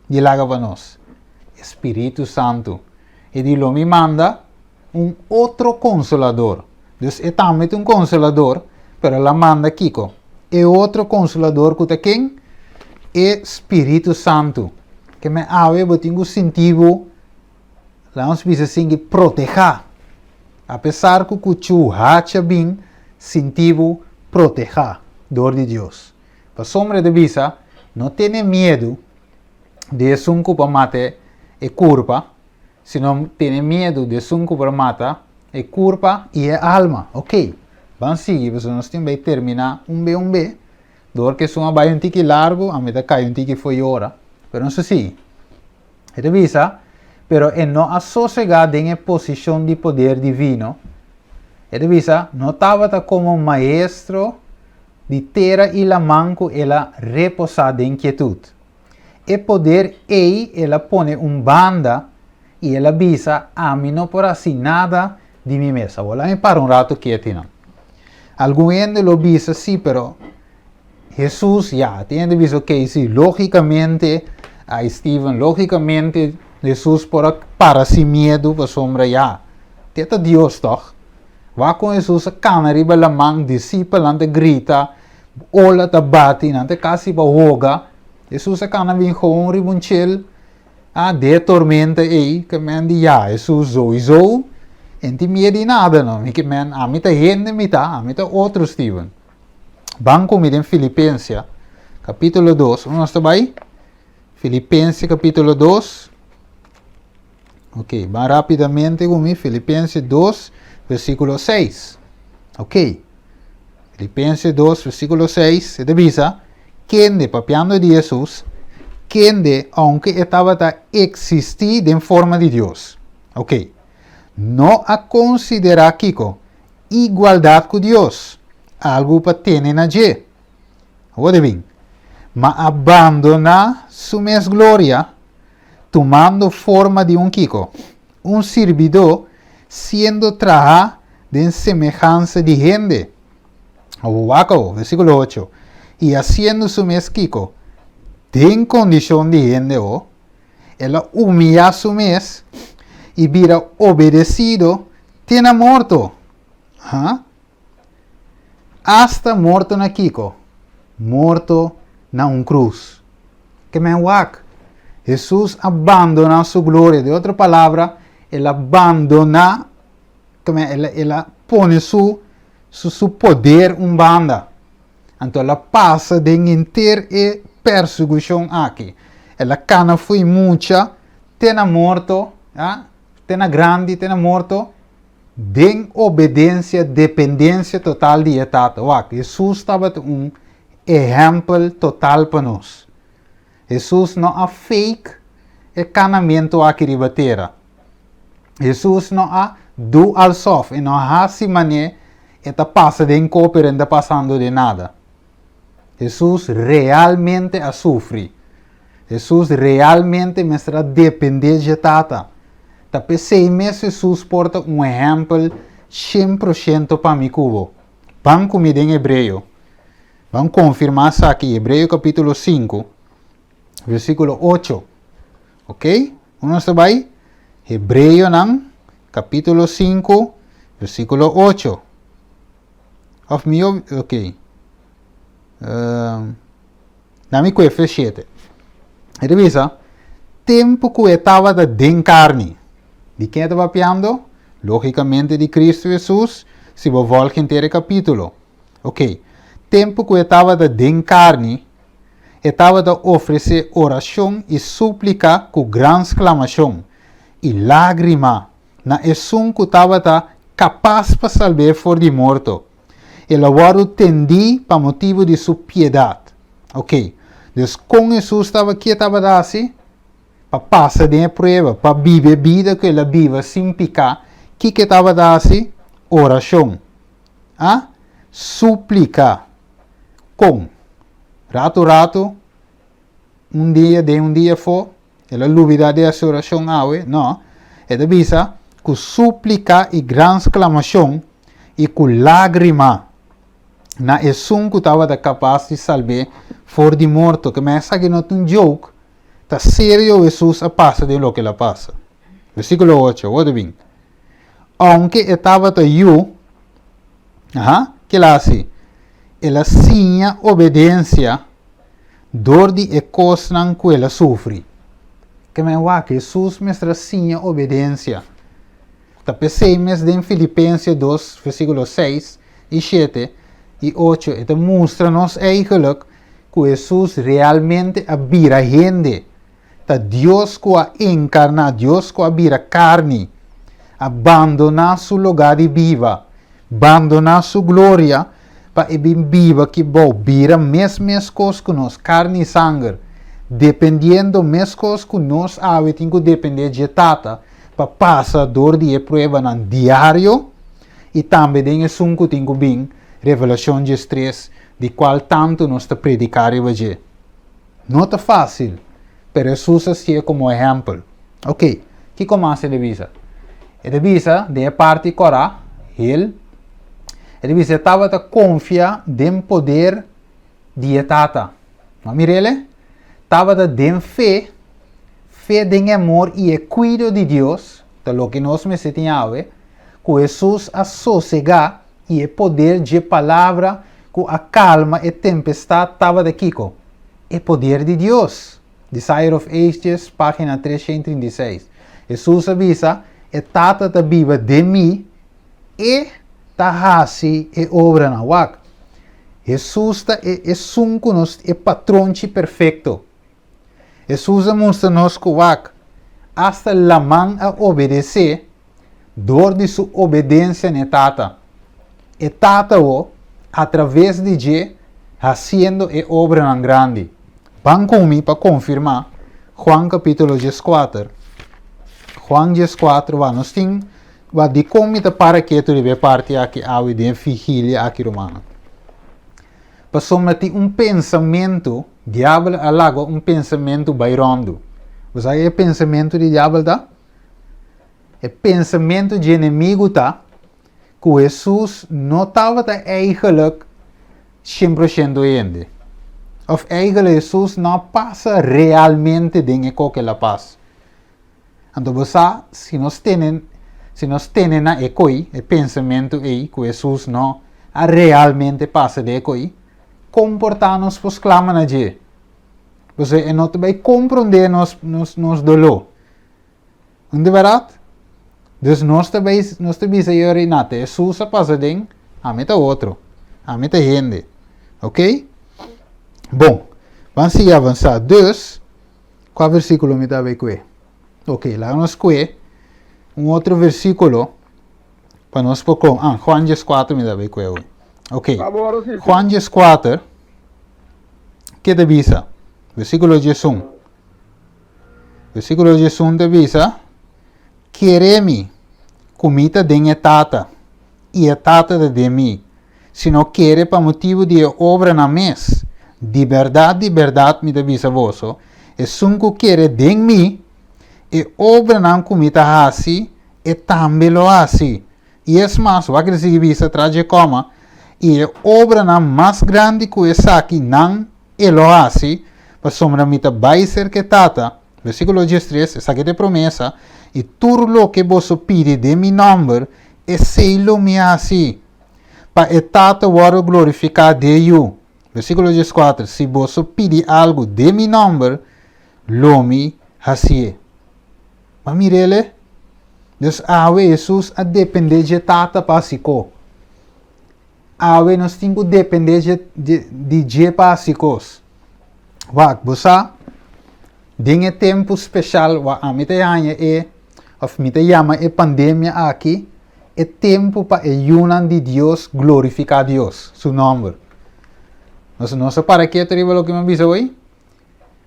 Di laga pa nos. Spiritu Santu. E di lo mi manda un otro konsolador. Dus e tambe un konsolador, pero el a manda kiko. E otro konsolador ku ta ken? E Spiritu Santu. Ke men awe bo tin ku sinti bo laga nos bisa asina protehá. Apesar ku kuchu hacha bin sinti bo protehá dor di Dios. Pasobra e ta bisa, no tene miedu di esun ku por mata e kurpa, sino tene miedu di esun ku por mata e kurpa i e alma. Ok, ban sigui pasobra nos tin bai terminá un be un be. Dor ku esun a bai un tiki largu, ami ta kai un tiki fo'i ora, pero nos ta sigui. E ta bisa, Pero e no a sosegá den e posishon di poder divino. E ta bisa, No tabata komo maestro di tera i laman ku el a reposá den kietut. E poder ei el a pone un banda i el a bisa, Ami no por hasi nada di mi mes. Awor laga mi para un ratu kietinan. Algun hende lo bisa, Sí, pero Hesus, ya, tin hende bisa, ok, sí, lógicamente, ay Steven, lógicamente Hesus por a para sin miedu pasobra, ya, te ta Dios tòg. Wak kon Hesus a kana riba laman, disipelnan ta grita, ola ta bati, nan ta kasi pa hoga. Hesus a kana bin gewoon riba un chel, ah, den e tormenta ei, ke men di, ya, Hesus souiso e no tin miedu di nada no. Mi ke men, ami ta hende mi ta, ami ta otro Steven. Ban ku mi den Filipensia, kapítulo dos. Unda nos ta bai? Filipensia kapítulo dos. Ok, ban rápidamente ku mi. Filipensia dos, versíkulo seis. Ok. Filipensia dos, versíkulo seis, e ta bisa, Kende, papiando di Hesus, kende, ounke e tabata eksistí den forma di Dios. Ok. No a konsiderá kiko? Igualdat ku Dios, algu pa tene na dje. Awor e bin, ma a bandoná su mes gloria, tumando forma di un kiko? Un sirbidó, siendo trahá den semehansa di hende. Awor wak awor, versíkulo ocho, I hasiendo su mes kiko? Den kondishon di hende awor, el a humiyá su mes i bira obedesido te na morto. Ha? Asta morto na kiko? Morto na un krus. Ke men wak? Hesus a bandoná su gloria. De otro palabra, el a bandoná, ke men, el, el a pone su, su, su poder un banda. Anto el a pasa den henter e persekushon aki. El a kana fo'i mucha te na morto, ya, te na grandi, te na morto, den obedensia, dependensia total di e Tata. Wak, Hesus tabata un ehèmpel total pa nos. Hesus no a fake e kanamentu aki riba tera. Hesus no a do alsof, e no a hasi manera e ta pasa den ko pero e no ta pasando den nada. Hesus realmente a sufri. Hesus realmente mester a depende dje Tata. Ta p'esei mes Hesus por ta un ehèmpel shen pro shento pa mi ku bo. Ban ku mi den Hebreo. Ban konfirmá esaki, Hebreo kapítulo sinku, versíkulo ocho. Oké? Unda nos ta bai? Hebreonan kapítulo sinku, versíkulo ocho. Òf mihó, oké. Na mi kue fe shete. E ta bisa, Tempu ku e tabata den karni. Di ken e ta papiando? Lógikamente di Kristu Hesus, si bo vòlg henter e kapítulo. Oké. Tempu ku e tabata den karni, e tabata ofresé orashon i súplika ku gran sklamashon i lágrima na esun ku tabata kapas pa salb'é for di morto. El a wòrdu tendí pa motibu di su piedat. Oké, dus kon Hesus taba ke tabata hasi? Pa pasa den e prueba, pa biba e bida ku el a biba sin piká, kiko e tabata hasi? Orashon. A suplika. Kon? Ratu ratu, un dia den un dia afó, el a lubidá di hasi orashon awe? No. E ta bisa ku súplika i gran sklamashon i ku lágrima. Na esun ku tabata kapas di salb'é for di morto. Ke men esaki no ta un joke, ta serio Hesus a pasa den loke el a pasa. Versíkulo ocho, wou ta bin. Ounke e tabata yu, aha, ke el a hasi? El a siña obedensia dor di e kosnan ku el a sufri. Ke men wak, Hesus mester a siña obedensia. Ta p'esei mes den Filipense dos, versíkulo seis i shete i ocho e ta mustra nos eigenlijk ku Hesus realmente a bira hende. Ta Dios ku a enkarná, Dios ku a bira karni, a bandoná su lugá di biba, bandoná su gloria pa e bin biba aki bou, bira mes meskos ku nos, karni i sanger, dependiendo meskos ku nos awe tin ku dependé dje Tata pa pasa dor di e pruebanan diario i tambe den esun ku tin ku bin, Revelashon 13, di kual tantu nos ta prediká riba dje. No ta fásil, pero Hesus a si'e komo ehèmpel. Oké, kiko mas e ta bisa? E ta bisa den e parti kòrá, hel, e ta bisa e tabata konfia den poder di e Tata. No a mir'el? Tabata den fe, fe den e amor i e kuido di Dios, ta loke nos mester tin awe, ku Hesus a sosegá i e poder dje palabra ku a kalma e tempestat tabata kiko? E poder di Dios! Desire of Ages, página 336. Hesus a bisa, E Tata ta biba den mi, E ta hasi e obranan. Wak! Hesus ta e esun ku nos, e patronchi perfekto. Hesus a mustra nos ku wak, asta laman a obedesé dor di su obedensia n'e Tata. E Tata wo, atraves di dje, hasiendo e obranan grandi. Ban ku mi pa konfirmá Juan kapítulo 14. Juan 14, wak, nos tin, wak, dikon mi ta para ketu riba e parti aki awe den e vigilia aki, rumannan? Pasobra tin un pensamentu, diabel a laga un pensamentu bai ròndu. Bo sa e pensamentu di diabel ta? E pensamentu dje enemigu ta ku Hesus no tabata eigenlijk 100% hende. Òf eigenlijk Hesus no a pasa realmente den e kos ku el a pasa. Anto bo sa, si nos tene, si nos tene na e koi, e pensamentu ei, ku Hesus no a realmente pasa den e koi, kon por ta nos por sklama na dje? Pasobra e no ta bai komprondé nos, nos, nos doló. Un di bèrdat? Dus nos ta bai, nos ta bisa yori, na, ta Hesus a pasa den, ami ta otro. Ami ta hende. Oké? Bon, ban sigui avansá. Dus, Kua versíkulo mi ta bai kue? Ok, laga nos kue un otro versíkulo pa nos por kon. Ah, Juan 14 mi ta bai kue awe. Ok, Juan 14, ke ta bisa? Versíkulo 11. Versíkulo 11 ta bisa, Kere mi, ku mi ta den e Tata, i e Tata ta den mi. sino kere pa motibu di e obranan mes. Di bèrdat, di bèrdat mi ta bisa boso, esun ku kere den mi, e obranan ku mi ta hasi, e tambe lo hasi. I es mas, wak e sigui bisa tras dje kòma, i e obranan mas grandi ku esaki nan e lo hasi, pasobra mi ta bai serka e Tata. Versíkulo 13, esaki ta e promesa, I tur loke boso pidi den mi nòmber, esei lo mi hasi, pa e Tata wòrdu glorifiká den Yu. Versíkulo 14, Si boso pidi algu den mi nòmber, lo mi hasié. Bo a mir'é le? Dus awe Hesus a dependé dje Tata pa hasi ko. Awe nos tin ku dependé dje, di dje pa hasi kos. Wak, bo sa, den e tempu speshal wak ami ta haña e, òf mi ta yama e pandemia aki, e tempu pa e yunan di Dios glorifiká Dios, su nòmber. Nos no sa para ketu riba loke mi a bisa hoy.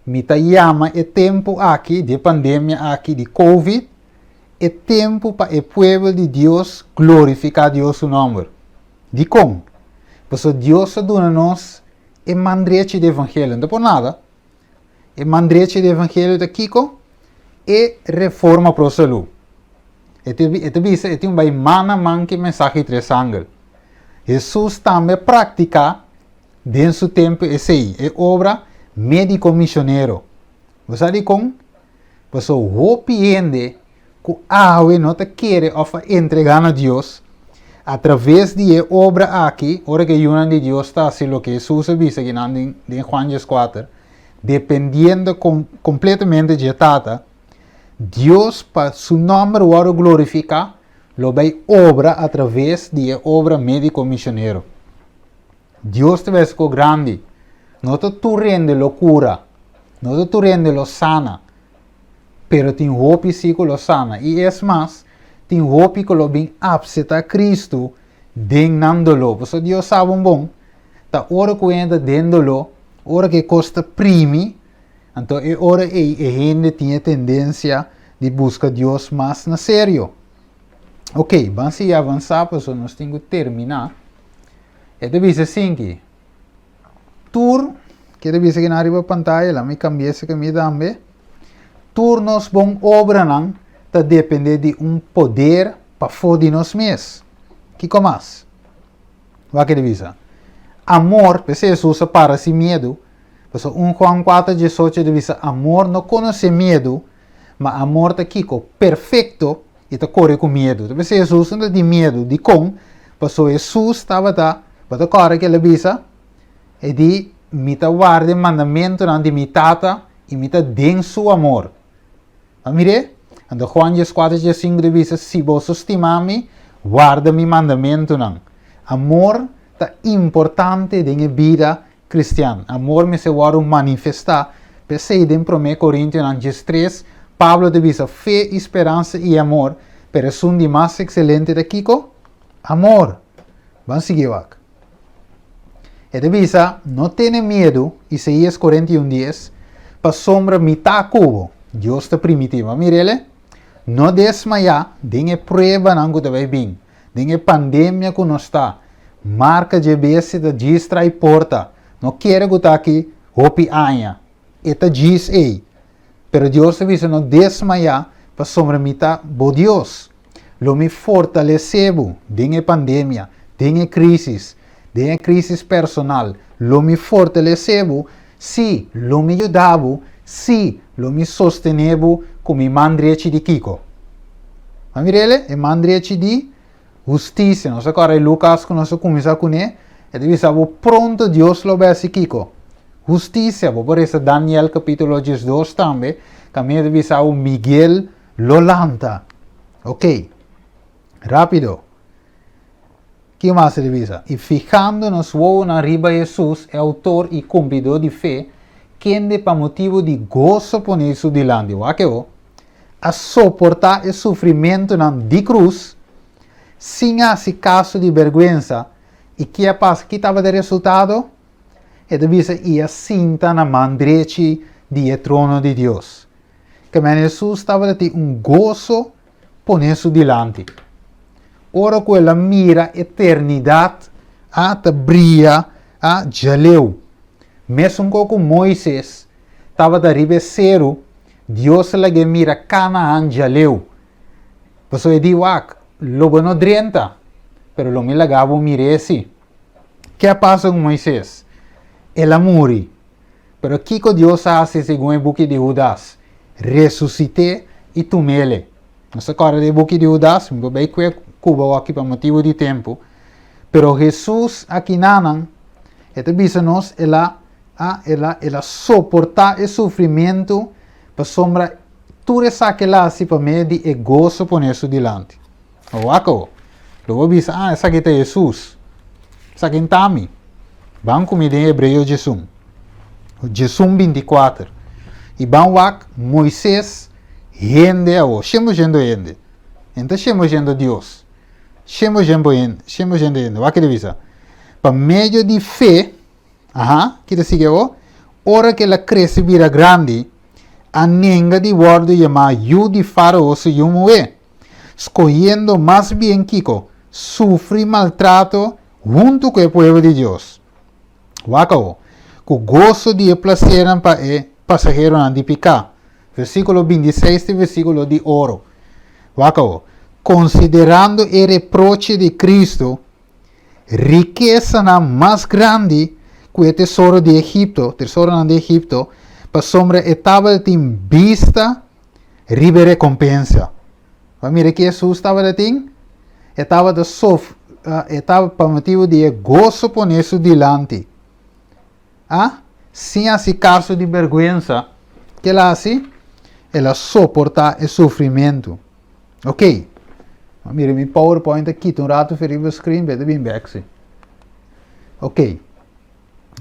Mi ta yama e tempu aki, di e pandemia aki, di Covid, e tempu pa e pueblo di Dios glorifiká Dios su nòmber. Dikon? Pasobra Dios a duna nos e man drechi di evangelio. No ta por nada. E man drechi di evangelio ta kiko? E reforma pro salú. E ta, e ta bisa, e tin un bai man a man ku e mensahe di tres angel. Hesus tambe a praktiká den su tempu esei, e obra médiko misionero. Bo sa dikon? Pasobra hopi hende ku awe no ta kere òf a entregá na Dios, atraves di e obra aki, ora ku e yunan di Dios ta hasi loke Hesus a bisa kinan den Juan dieskuater, dependiendo kompletamente dje Tata, Dios pa su nòmber wòrdu glorifiká lo bai obra atraves di e obra médiko misionero. Dios ta bes ku grandi. No ta tur hende lo kura, no ta tur hende lo sana, pero tin hopi si ku lo sana. I es mas, tin hopi ku lo bin apseptá Kristu den nan doló. Pasobra Dios sa bon bon, ta ora ku hende ta den doló, ora ku e kos ta primi, anto e ora ei e hende tin e tendensia di buska Dios mas na serio. Ok, ban sigui avansá pasobra nos tin ku terminá. E ta bisa asinki, Tur, ke ta bisa kinan riba pantaya, laat mi kambia esaki mi tambe, tur nos bon obranan ta depende di un poder pafó di nos mes. Kiko mas? Wak ke ta bisa. Amor, p'esei Hesus a para sin miedu, pasobra un Juan kuater diesocho ta bisa amor no konosé miedu, ma amor ta kiko? Perfekto i ta kore ku miedu. Ta p'esei Hesus no ta tin miedu. Dikon? Pasobra Hesus tabata, bo ta kòrda ke el a bisa? E di, Mi ta warda e mandamentunan di mi Tata i mi ta den su amor. A mir'é? Anto Juan dieskuater diesinku ta bisa, Si boso stima mi, warda mi mandamentunan. Amor ta importante den e bida kristian. Amor mester wòrdu manifestá. P'esei den Promé Korintionan diestres, Pablo ta bisa, Fe i speransa i amor, pero esun di mas ekselente ta kiko? Amor. Ban sigui wak. E ta bisa, No tene miedu, Isaías 41 dies, pasobra mi ta ku bo. Dios ta primiti. Bo a mira el? No desmayá den e pruebanan ku ta bai bin. Den e pandemia ku nos ta, marka dje bestia ta djis trai porta. No kere ku ta aki hopi aña. E ta djis ei. Pero Dios ta bisa no desmayá pasobra mi ta bo Dios. Lo mi fortalesé bo den e pandemia, den e krísis, den e krísis personal. Lo mi fortalesé bo, sí, lo mi yuda bo, sí, lo mi sostené bo ku mi man drechi di kiko? A mir'el e man drechi di hustisia. Nos a kòrda e Lukas ku nos a kuminsá kuné, e ta bisa bo pronto Dios lo bai hasi kiko? Hustisia. Bo por resa Daniel kapítulo diesdos tambe, kaminda ta bisa bo Miguel lo lanta. Ok, rápido. Ki mas e ta bisa? I fihando nos wowonan riba Hesus, e outor i kumplidó di fe, kende pa motibu di goso poné su dilanti, wak e ho, a soportá e sufrimentunan di krus, sin hasi kaso di bèrgwensa, i ki a pasa? Ki tabata e resultado? E ta bisa, I a sinta na man drechi di e trono di Dios. Kemèn Hesus tabata tin un goso poné su dilanti. Ora ku el a mira eternidat a ta bria a djaleu. Mesun ku Moises tabata riba e seru, Dios a lag'é mira Kanaan djaleu. Pasobra e di, Wak, lo bo no drenta, pero lo mi laga bo mir'é sí. Ke a pasa ku Moises? El a muri. Pero kiko Dios a hasi segun e buki di Hudas? Resusit'é i tum'ele. Nos ta kòrda di e buki di Hudas? Mi por bai kue ku bo aki pa motibu di tempu. Pero Hesus akinanan, e ta bisa nos el a A El a el a soportá e sufrimentu pasobra tur esaki el a hasi pa medio di e goso poné su dilanti. Bo wak awor. Lo bo bisa, Ah, esaki ta Hesus. Esaki n'ta mi. Ban ku mi den Hebreo diesun. Diesun binti kuater. I ban wak Moises hende awor, shembo shendo hende. E n'ta shembo shendo Dios. Shembo shembo hende, shembo shendo hende. Wak ke ta bisa. Pa medio di fe, Aha, ki ta sigui awor? Ora ku el a krese bira grandi, a nenga di wòrdu yamá yu di Fárao su yu muhé, skohiendo mas bien kiko? Sufri maltrato huntu ku e pueblo di Dios. Wak awor, ku goso di e plasernan pa e pasaheronan di piká. Versíkulo bintiseis ta e versíkulo di oro. Wak awor, konsiderando e reproche di Kristu, Rikesanan mas grandi ku e tesoro di Egipto, tesoronan di Egipto, pasobra e tabatin bista riba e rekompensa. Bo mira ki Hesus tabata tin? E tabata sof, e tabata pa motibu di e goso pone su dilanti. A Sin hasi kaso di bèrgwensa, ke el a hasi? El a soportá e sufrimentu. Ok. Bo mira mi PowerPoint a kita un ratu for riba screen, pero e ta bin bèk si. Ok.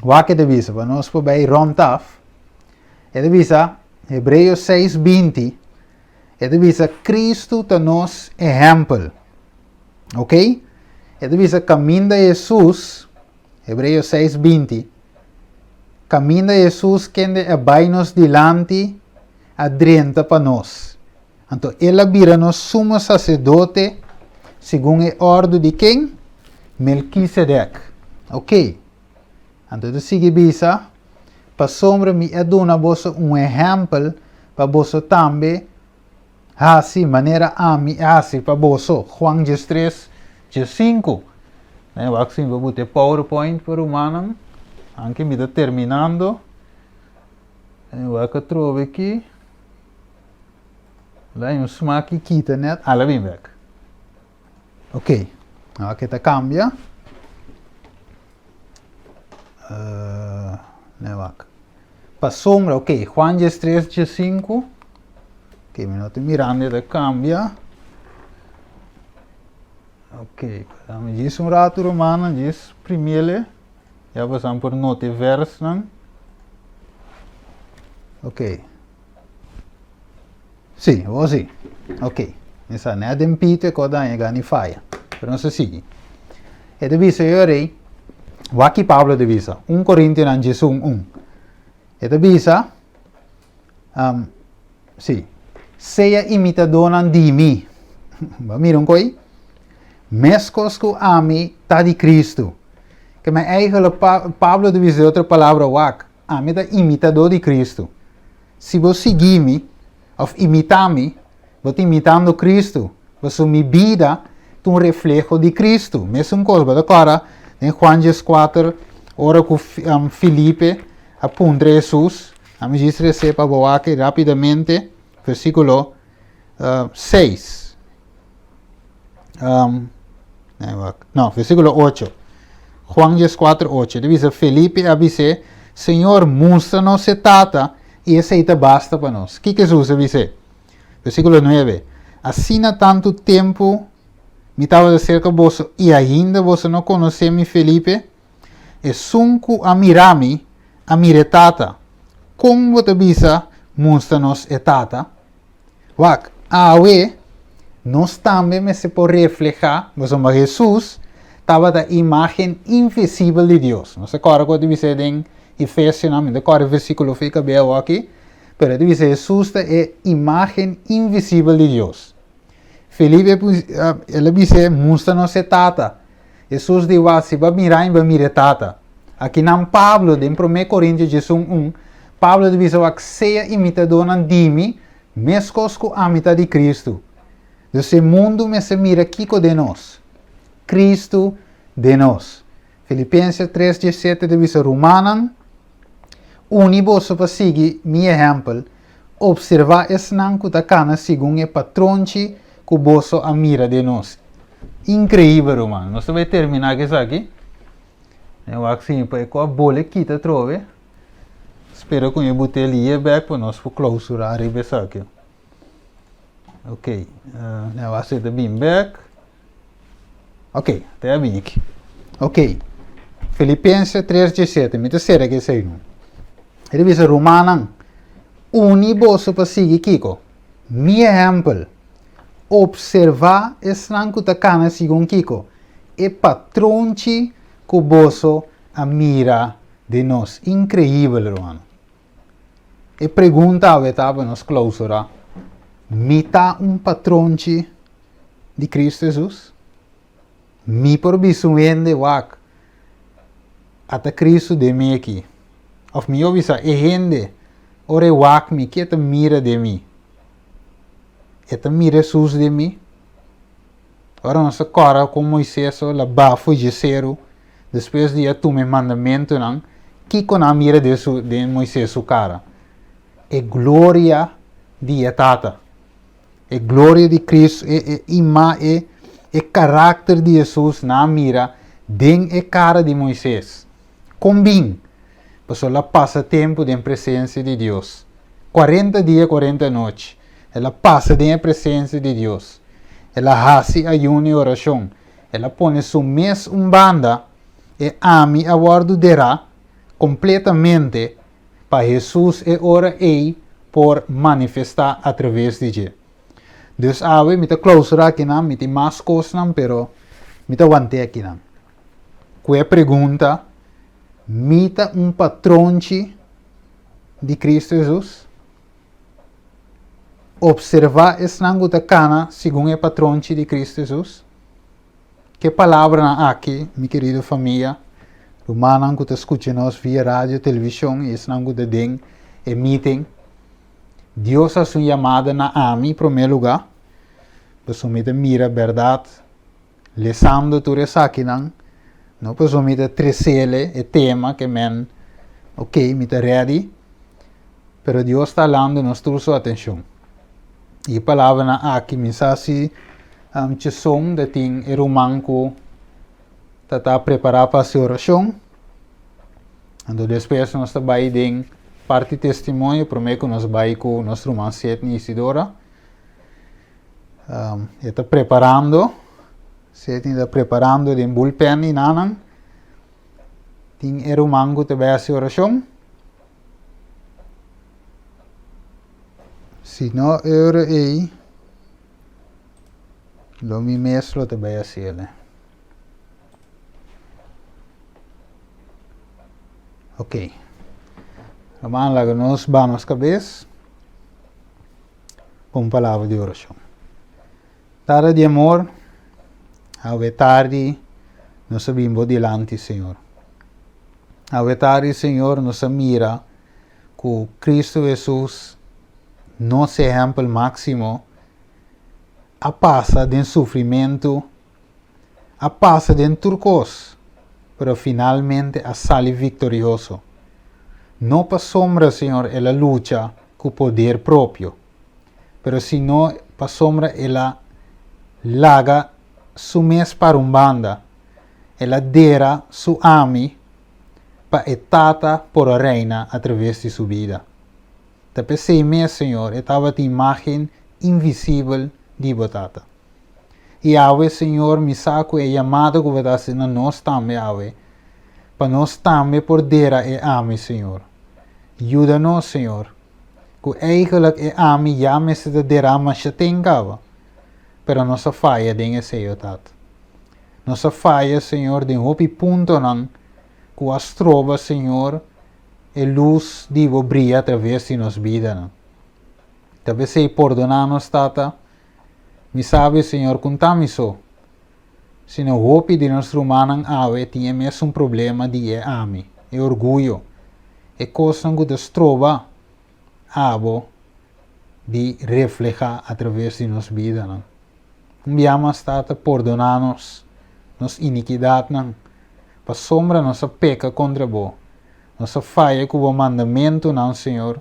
Wak e ta bisa pa nos por bai rònt af. E ta bisa, Hebreo seis binti, e ta bisa Kristu ta nos ehèmpel. Ok? E ta bisa kaminda Hesus, Hebreo seis binti, kaminda Hesus kende a bai nos dilanti a drenta pa nos. Anto el a bira nos sumo saserdote segun e òrdu di ken? Melkisedek. Ok. Anto e ta sigui bisa, Pasobra mi a duna boso un ehèmpel pa boso tambe hasi manera ami a hasi pa boso. Juan diestres, diesinku. Nen wak si mi por buta e powerpoint pa rumannan. Anke mi ta terminando. Nen wak atrobe aki. La un smak kita net. Ah, la bin bek. Ok, awor ke ta kambia. Uh, nee, wak. Pasobra, ok, Juan 13, 15. Ok, mi no ta mirando ta kambia. Ok, dame djis un ratu, rumannan, djis primiele. Ya pasan por nota e versnan. Ok. Sí, o sí. Ok. Mi sa net den pito e kos daña gani faya. Pero nos ta sigui. E ta bisa yo rei, wak ki Pablo ta bisa, 1 Korintionan 11 un. E ta bisa, um, sí, sea imitadónan di mi. Bo mira un koi? Meskos ku ami ta di Kristu. Ke men eigenlijk pa, Pablo ta bisa den otro palabra wak, ami ta imitadó di Kristu. Si bo sigui mi, òf imitá mi, bo ta imitando Kristu, pasobra mi bida ta un refleho di Kristu. Mesun kos, bo ta kòrda den Juan dieskuater, ora ku Felipe a puntra Hesus, ami djis resé pa bo wak rápidamente, versíkulo seis. No, versíkulo ocho. Juan dieskuater ocho, ta bisa, Felipe a bis'é, Señor, mustra nos e Tata, i esei ta basta pa nos. Kiko Hesus a bis'é? Versíkulo nuebe, Asina tantu tempu mi tabata serka boso i ainda boso no konosé mi, Felipe? Esun ku a mira mi, a mira e Tata. Kon bo ta bisa, Mustra nos e Tata? Wak, awe nos tambe mester por reflehá, pasobra Hesus tabata imágen invisibel di Dios. Nos ta kòrda ku a ta bisa den Efesionan, mi ta kòrda e versíkulo for e kab'é awor aki, pero a ta bisa Hesus ta e imágen invisibel di Dios. Felipe, el a bis'é, Mustra nos e Tata. Hesus di, Wak, si bo a mira mi, bo a mira e Tata. Akinan Pablo, den Promé Korintio diesun un, Pablo ta bisa, Wak, sea imitadónan di mi, meskos ku ami ta di Kristu. Dus e mundu mester mira kiko den nos? Kristu den nos. Filipenses tres diesete ta bisa, Rumannan, uni boso pa sigui mi ehèmpel, opservá esnan ku ta kana segun e patronchi ku boso a mira den nos. Inkreibel, ruman. Nos ta bai terminá ku esaki. Mi a wak si pa e kò bole kita atrobe. Spera ku mi bute liye bek pa nos por klousurá riba esaki. Ok, mi a wak si e ta bin bek. Ok, te a bin aki. Ok, Filipense tres diesete, mi ta sera ku esei no. E ta bisa, Rumannan, uni boso pa sigui kiko? Mi ehèmpel. Opservá esnan ku ta kana segun kiko? E patronchi ku boso a mira den nos. Inkreibel, rumannan. E pregunta awe ta pa nos klousurá, Mi ta un patronchi di Kristu Hesus? Mi por bisa un hende, Wak, ata Kristu den mi aki. Òf mi por bisa e hende, ora e wak mi, ke e ta mira den mi? E ta mira Hesus den mi? Ora nos ta kòrda kon Moises a laba for dje seru despues di a tuma e mandamentunan, kiko nan a mira den su den Moises su kara? E gloria di e Tata. E gloria di Cristo, e e ima e e karakter di Hesus nan a mira den e kara di Moises. Kon bin? Pasobra el a pasa tempu den presensia di Dios. Kuarenta dia, kuarenta anochi. El a pasa den e presensia di Dios. El a hasi ayuno i orashon. El a pone su mes un banda, e ami a wòrdu derá kompletamente pa Hesus e ora ei por manifestá atraves di dje. Dus awe mi ta klousurá akinan, mi tin mas kosnan, pero mi ta want'é akinan. Ku e pregunta, Mi ta un patronchi di Kristu Hesus? Observá esnan ku ta kana segun e patronchi di Kristu Hesus. Ke palabranan aki, mi kerido famia, rumannan ku ta skucha nos via radio, televishon i esnan ku ta den e meeting, Dios a hasi un yamada na ami promé lugá, pasobra mi ta mira bèrdat Lesando tur esakinan, no pasobra mi ta tresele e tema ke men, ok, mi ta ready, pero Dios ta halando nos tur su atencion. I e palabranan aki, mi sa si Cheson ta tin e ruman ku ta ta prepara pa hasi oracion, anto despues nos ta bai den parti testimonio prome ku nos bai ku nos ruman Sidney Isidora. E ta preparando, Sidney ta preparando den bullpen y nanan. Tin e ruman ku ta bai hasi orashon. Si no e ora ei, lo mi mes lo ta bai hasi el. Ok. Ruman, laga nos ba nos kabes. pa un palabra di orashon. Tata di amor, awe tardi nos a bin bo dilanti, Señor. Awe tardi, Señor, nos a mira ku Cristo Hesus, nos ehèmpel máksimo, a pasa den sufrimentu, a pasa den tur kos, pero finalmente a sali viktorioso. No pasobra, Señor, el a lucha ku poder propio, pero sino pasobra el a laga su mes para un banda, el a dera su ami pa e Tata por a reina atraves di su bida. Ta p'esei mes, Señor, e tabatin imágen invisibel di bo Tata. I awe, Señor, mi sa ku e yamada ku bo ta hasi na nos tambe awe, pa nos tambe por dera e ami, Señor. Yuda nos, Señor, ku eigenlijk e ami ya mester ta derá masha ten kaba, pero nos a faya den esei, o Tata. Nos a faya, Señor, den hopi puntonan ku a stroba, Señor, e lus di bo bria atraves di nos bidanan. Ta p'esei pordoná nos, Tata. Mi sabi, Señor, ku n'ta mi so, sino hopi di nos rumannan awe tin e mesun problema di e ami, e orguyo, e kosnan ku ta stroba abo di reflehá atraves di nos bidanan. Un bia mas, Tata, pordoná nos nos inikidatnan, pasobra nos a peka kontra Bo, nos a faya ku Bo mandamentunan, Señor,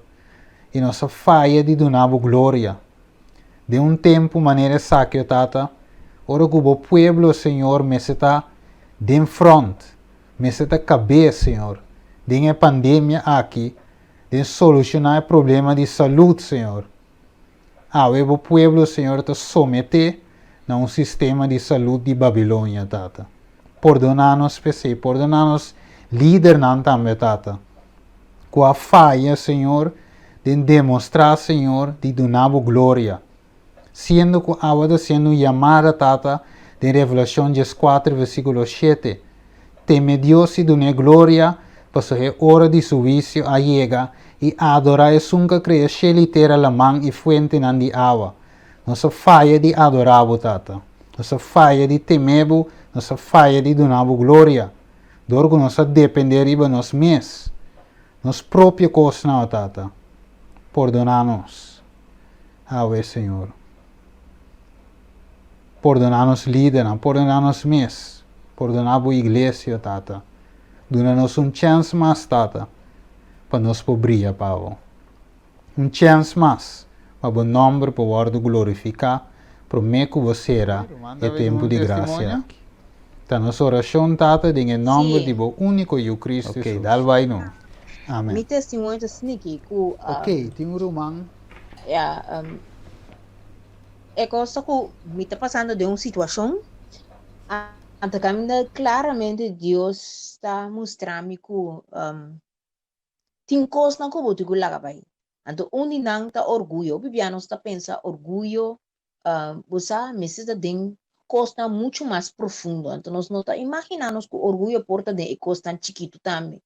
i nos a faya di duna Bo gloria. Den un tempu manera esaki, o Tata, ora ku bo pueblo, Señor, mester ta den front, mester ta kabes, Señor, den e pandemia aki, den solushoná e problema di salud, Señor. Awe bo pueblo, Señor, ta someté na un sistema di salud di Babilonia, Tata. Pordoná nos p'esei. Pordoná nos lidernan tambe, Tata. Ku a faya, Señor, den demostrá, Señor, di duna Bo gloria. Siendo ku awa ta siendo un yamada, Tata, den Revelacion dieskuater versíkulo shete, Teme Dios i dun'é gloria, pasobra e ora di Su huisio a yega, i adorá Esun ku a krea shel i tera, laman i fuentenan di awa. Nos a faya di adorá Bo, Tata. Nos a faya di teme Bo, nos a faya di duna Bo gloria. Dor ku nos a dependé riba nos mes, nos propio kosnan, o Tata, pordoná nos. Awe, Señor. Pordoná nos lidernan, pordoná nos mes, pordoná bo iglesia, Tata. Duna nos un chèns mas, Tata, pa nos por bria pa bo. Un chèns mas pa bo nòmber por wòrdu glorifiká promé ku bo sera e tempu di grasia aki. Ta nos orashon, Tata, den e nòmber di bo úniko Yu Kristu Hesus. Dal bai no. Amen. Mi testimonio ta sneaky ku Ok, tin un ruman. Ya, e kos ta ku mi ta pasando den un situashon, anto kaminda klaramente Dios ta mustra mi ku Tin kosnan ku bo tin ku laga bai. Anto un di nan ta orguyo. Hopi bia nos ta pensa orguyo, bo sa, mester ta den kosnan muchu mas profundo. Anto nos no ta imaginá nos ku orguyo por ta den e kosnan chikitu tambe.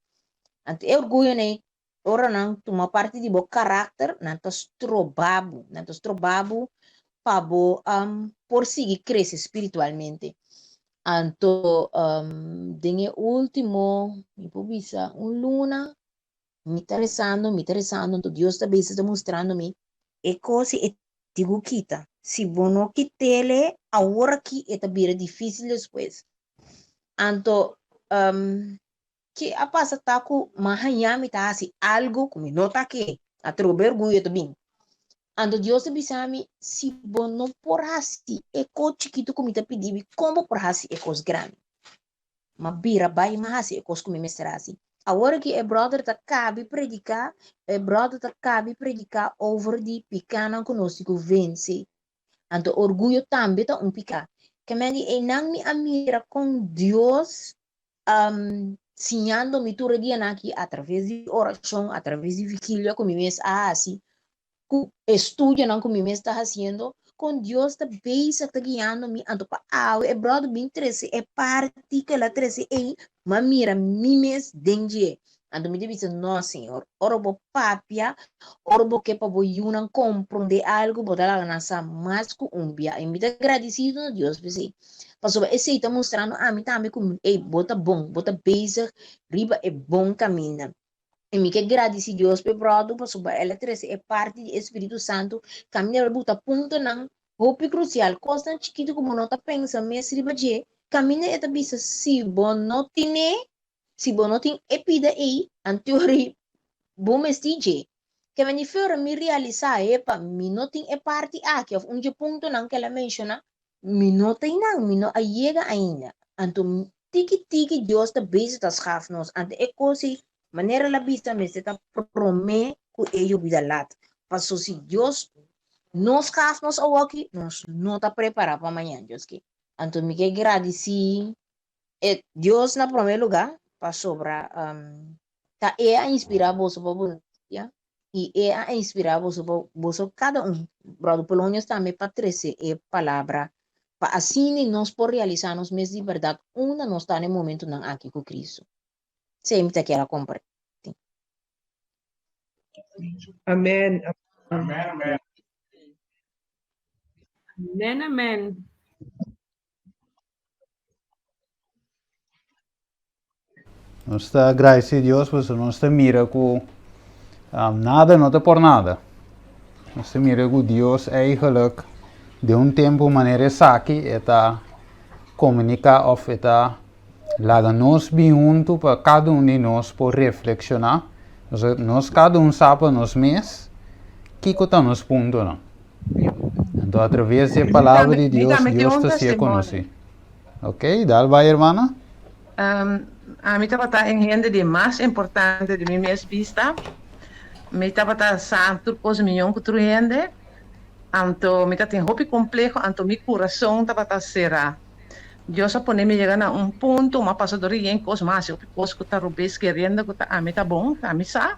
Anto e orguyo nei, ora nan tuma parti di bo karakter, nan ta stroba bo. Nan ta stroba bo pa bo por sigui krese spiritualmente. Anto den e ultimo, mi por bisa un luna, mi ta rezando, mi ta rezando, anto Dios ta bezig ta mustrando mi e cos e tin cu kita. Si bo no kitele awor aki e ta bira dificil despues. Anto ke a pasa ta ku m'a haña mi ta hasi algu ku mi no ta ke, atrobe orguyo ta bin. Anto Dios ta bisa mi, si bo no por hasi e kos chikitu ku mi ta pidi bo, kon bo por hasi e kos grandi? M'a bira bai m'a hasi e kos ku mi mester hasi. Awor ki e bròder ta kabi prediká, e bròder ta kabi prediká over di pikánan ku nos tin ku vense. Anto orguyo tambe ta un piká. Ke men di einan mi a mira kon Dios siñando mi tur e dianan aki a traves di orashon, a traves di vigilia ku mi mes a hasi, ku estudionan ku mi mes ta hasiendo, kon Dios ta bezig ta guiando mi, anto pa awe e bròder bin trese e parti ku el a trese ei, m'a mira mi mes den dje. Anto mi ta bisa, No, Señor, ora bo papia, ora bo ke pa bo yunan komprondé algu, bo ta laga nan sa mas ku un bia. I mi ta gradisido na Dios p'esei. Pasobra esei ta mustrando ami tambe ku, ey, bo ta bon, bo ta bezig riba e bon kaminda. I mi ke gradisí Dios p'e bròder pasobra el a trese e parti di e Spiritu Santu kaminda el a buta puntonan hopi krusial, kosnan chikitu ku bo no ta pensa mes riba dje, kaminda e ta bisa si bo no tine, si bo no tin e pida ei, anteori bo mester dje. Ke meni fora mi realisá, epa, mi no tin e parti aki òf un dje puntonan ku el a menshoná, Mi no ta einan, mi no a yega ainda. Anto tiki tiki Dios ta bezig ta schaf nos. Anto e kos ei, manera el a bisa, mester ta promé ku e yobida lat. Paso si Dios no schaf nos awoki, nos no ta prepará pa mañan, Dios ke. Anto mi ke gradisí e Dios na promé lugá, pasobra ta e a inspirá boso pa bo ya i e a inspirá boso pa boso kada un, Bròder Polonius tambe pa trese e palabra pa asina nos por realisá nos mes di bèrdat unda nos ta na e momentunan aki ku Cristo. Esei mi ta kier a kompartí. Amen. Amen, amen. Amen, amen. Nos ta agradeci Dios pasobra nos ta mira cu nada no ta por nada. Nos ta mira cu Dios eigenlijk den un tempo manera esaki e ta comunica of e ta laga nos bin hunto pa cada un di nos por reflexiona. Nos cada un sa pa nos mes kico ta nos puntonan. Anto a traves di e palabra di Dios, Dios ta hasié konosí. Ok, dal bai hermana. Ami tabata e hende di mas importante di mi mes bista. Mi tabata sa tur kos miyon ku tur hende. Anto mi tatin hopi kompleho, anto mi kurason tabata será. Dios a pone mi yega na un punto, mi a pasa dor di yen kos, mi a hasi hopi kos ku ta robes keriendo ku ta ami ta bon, ta ami sa.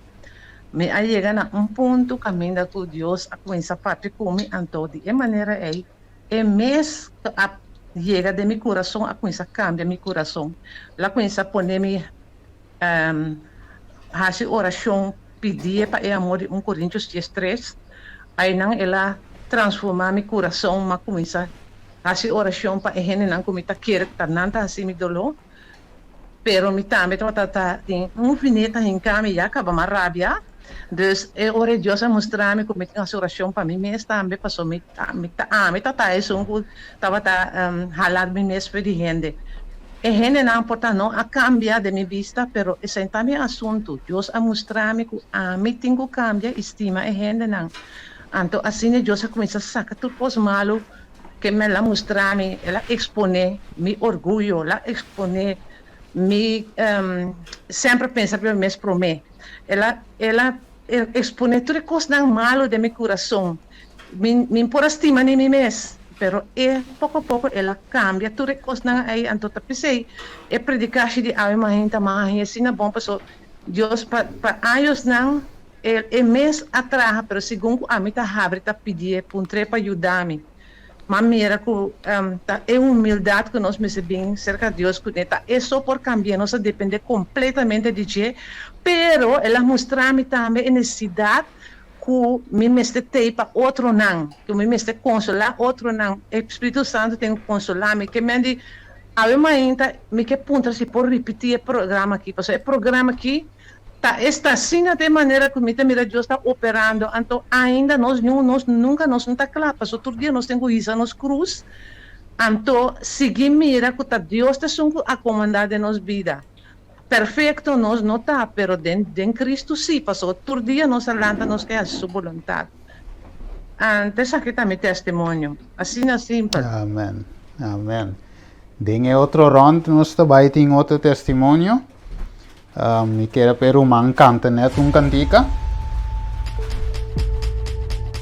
Mi a yega na un punto kaminda ku Dios a kuminsá papia ku mi, anto di e manera ei e mes ku a yega den mi kurason a kuminsá kambia mi kurason. El a kuminsá pone mi hasi orashon pidié pa e amor di un Korintios 13. Einan el a transformá mi kurason, mi a kuminsá hasi orashon pa e hendenan ku mi ta kere ku ta nan ta hasi mi doló. Pero mi tambe tabata ta tin un vineta hinká mi ya kaba m'a rabia. Dus e ora ei Dios a mustra mi ku mi tin hasi orashon pa mi mes tambe, pasobra mi ta mi ta ami ta ta esun ku tabata hala mi mes for di hende. E hendenan por ta no a kambia den mi bista, pero esei ta mi asuntu. Dios a mustra mi ku ami tin ku kambia i stima e hendenan. Anto asina Dios a kuminsá saka tur kos malu ke el a mustra mi. El a eksponé mi orguyo, el a eksponé mi semper pensa riba mi mes promé. El a el a eksponé tur e kosnan malu den mi kurason. Mi mi por a stima ni mi mes, pero e poko a poko el a kambia tur e kosnan ei. Anto ta p'esei e predikashi di awe mainta mas haña asina bon, pasobra Dios pa pa añosnan e e mes a traha, pero segun ku ami ta habri ta pidié, puntr'é pa yuda mi. M'a mira ku ta e humildat ku nos mester bin serka Dios kuné, ta e so por kambia, nos a dependé kompletamente di dje, pero el a mustra mi tambe e nesesidat ku mi mester tei pa otronan, ku mi mester konsolá otronan, e Spiritu Santu tin ku konsolá mi. Ke men di, awe mainta mi ke puntra si por ripití e programa aki, pasobra e programa aki Ta esta asina den manera cu mi ta mira Dios ta operando, anto ainda nos ñu nos nunca nos no ta cla, paso tur dia nos tin cu hisa nos cruz, anto sigui mira cu ta Dios ta esun cu a comanda den nos bida. Perfecto nos no ta, pero den den Cristo si, paso tur dia nos a lanta nos ke haci su boluntad. Anto esaki ta mi testimonio, asina simpel. Amen, amen. Den e otro rond nos ta bay tin otro testimonio. Mi kere pa e ruman kanta net un kantika.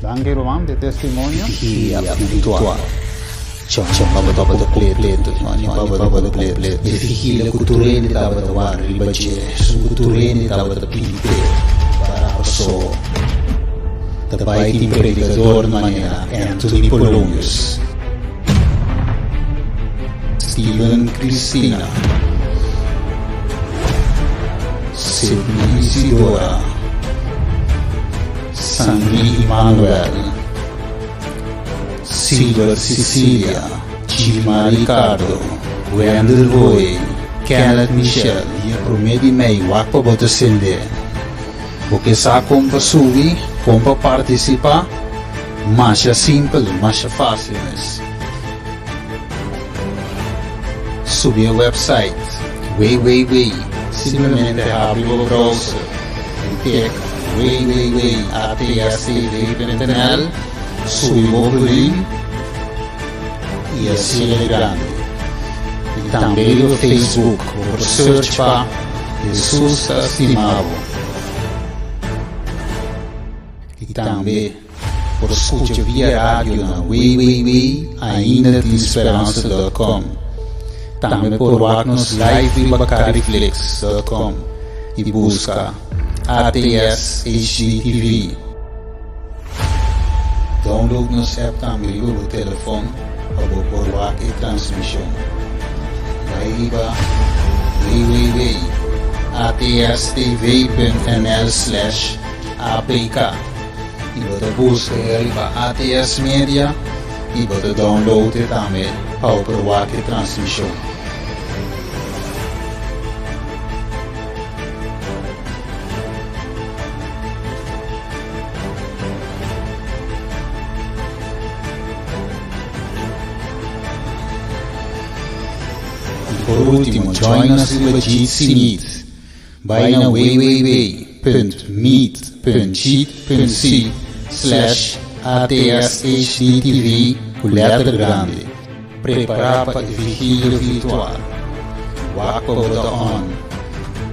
Danki ruman pa e testimonio. Vigilia virtual. Chon tabata completo, chon tabata completo. E vigilia cu tur hende tabata wak riba dje, esun cu tur hende tabata pidi p'e. Para paso ta bai tin predicador manera Anthony Polonius. Steven Cristina, Sidney Isidora, Sandy Emanuel, Silver Cecilia, Gilmar Ricardo, Wendel Hoy, Kenneth Michel. Dia promé di mei wak pa bo ta sende. Bo ke sa kon pa subi, kon pa partisipá? Masha simpel, masha fácil mes. Subi e website www. Simplemente habri bo browser y tek www.atstv.nl, subi bo volume y asina di grandi. Y tambe riba Facebook bo por search pa Jesus ta stima bo. Y tambe por scucha via radio na www.aindatinSperansa.com. Tambe por wak nos live riba cariflix.com y busca ATS HDTV. Download nos app tambe riba bo telefon pa bo por wak e transmision. Bai riba www.atstv.nl slash APK y bo ta busca e riba ATS Media y bo ta download e tambe pa bo por wak e transmision. Y por ultimo, join nos riba Jitsi Meet. Bai na www.meet.jit.si slash atshdtv ku lèter grandi. Prepará pa e vigilio virtual. Wak pa bo ta on.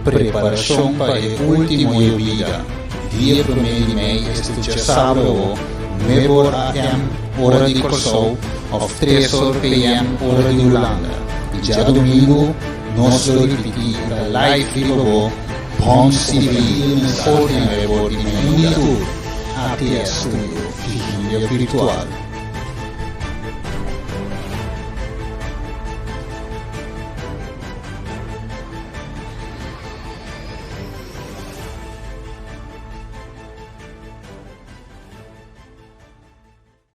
Preparashon pa e último yobida, dia promé di mei esta djasabre awo, nuebe or AM ora di Kòrsou òf tres or PM ora di Hulanda. I djadumingu, Nos lo ripití ta live riba bo Bons TV for di nuevo di mainta tur ATS Studio Vigilia Virtual.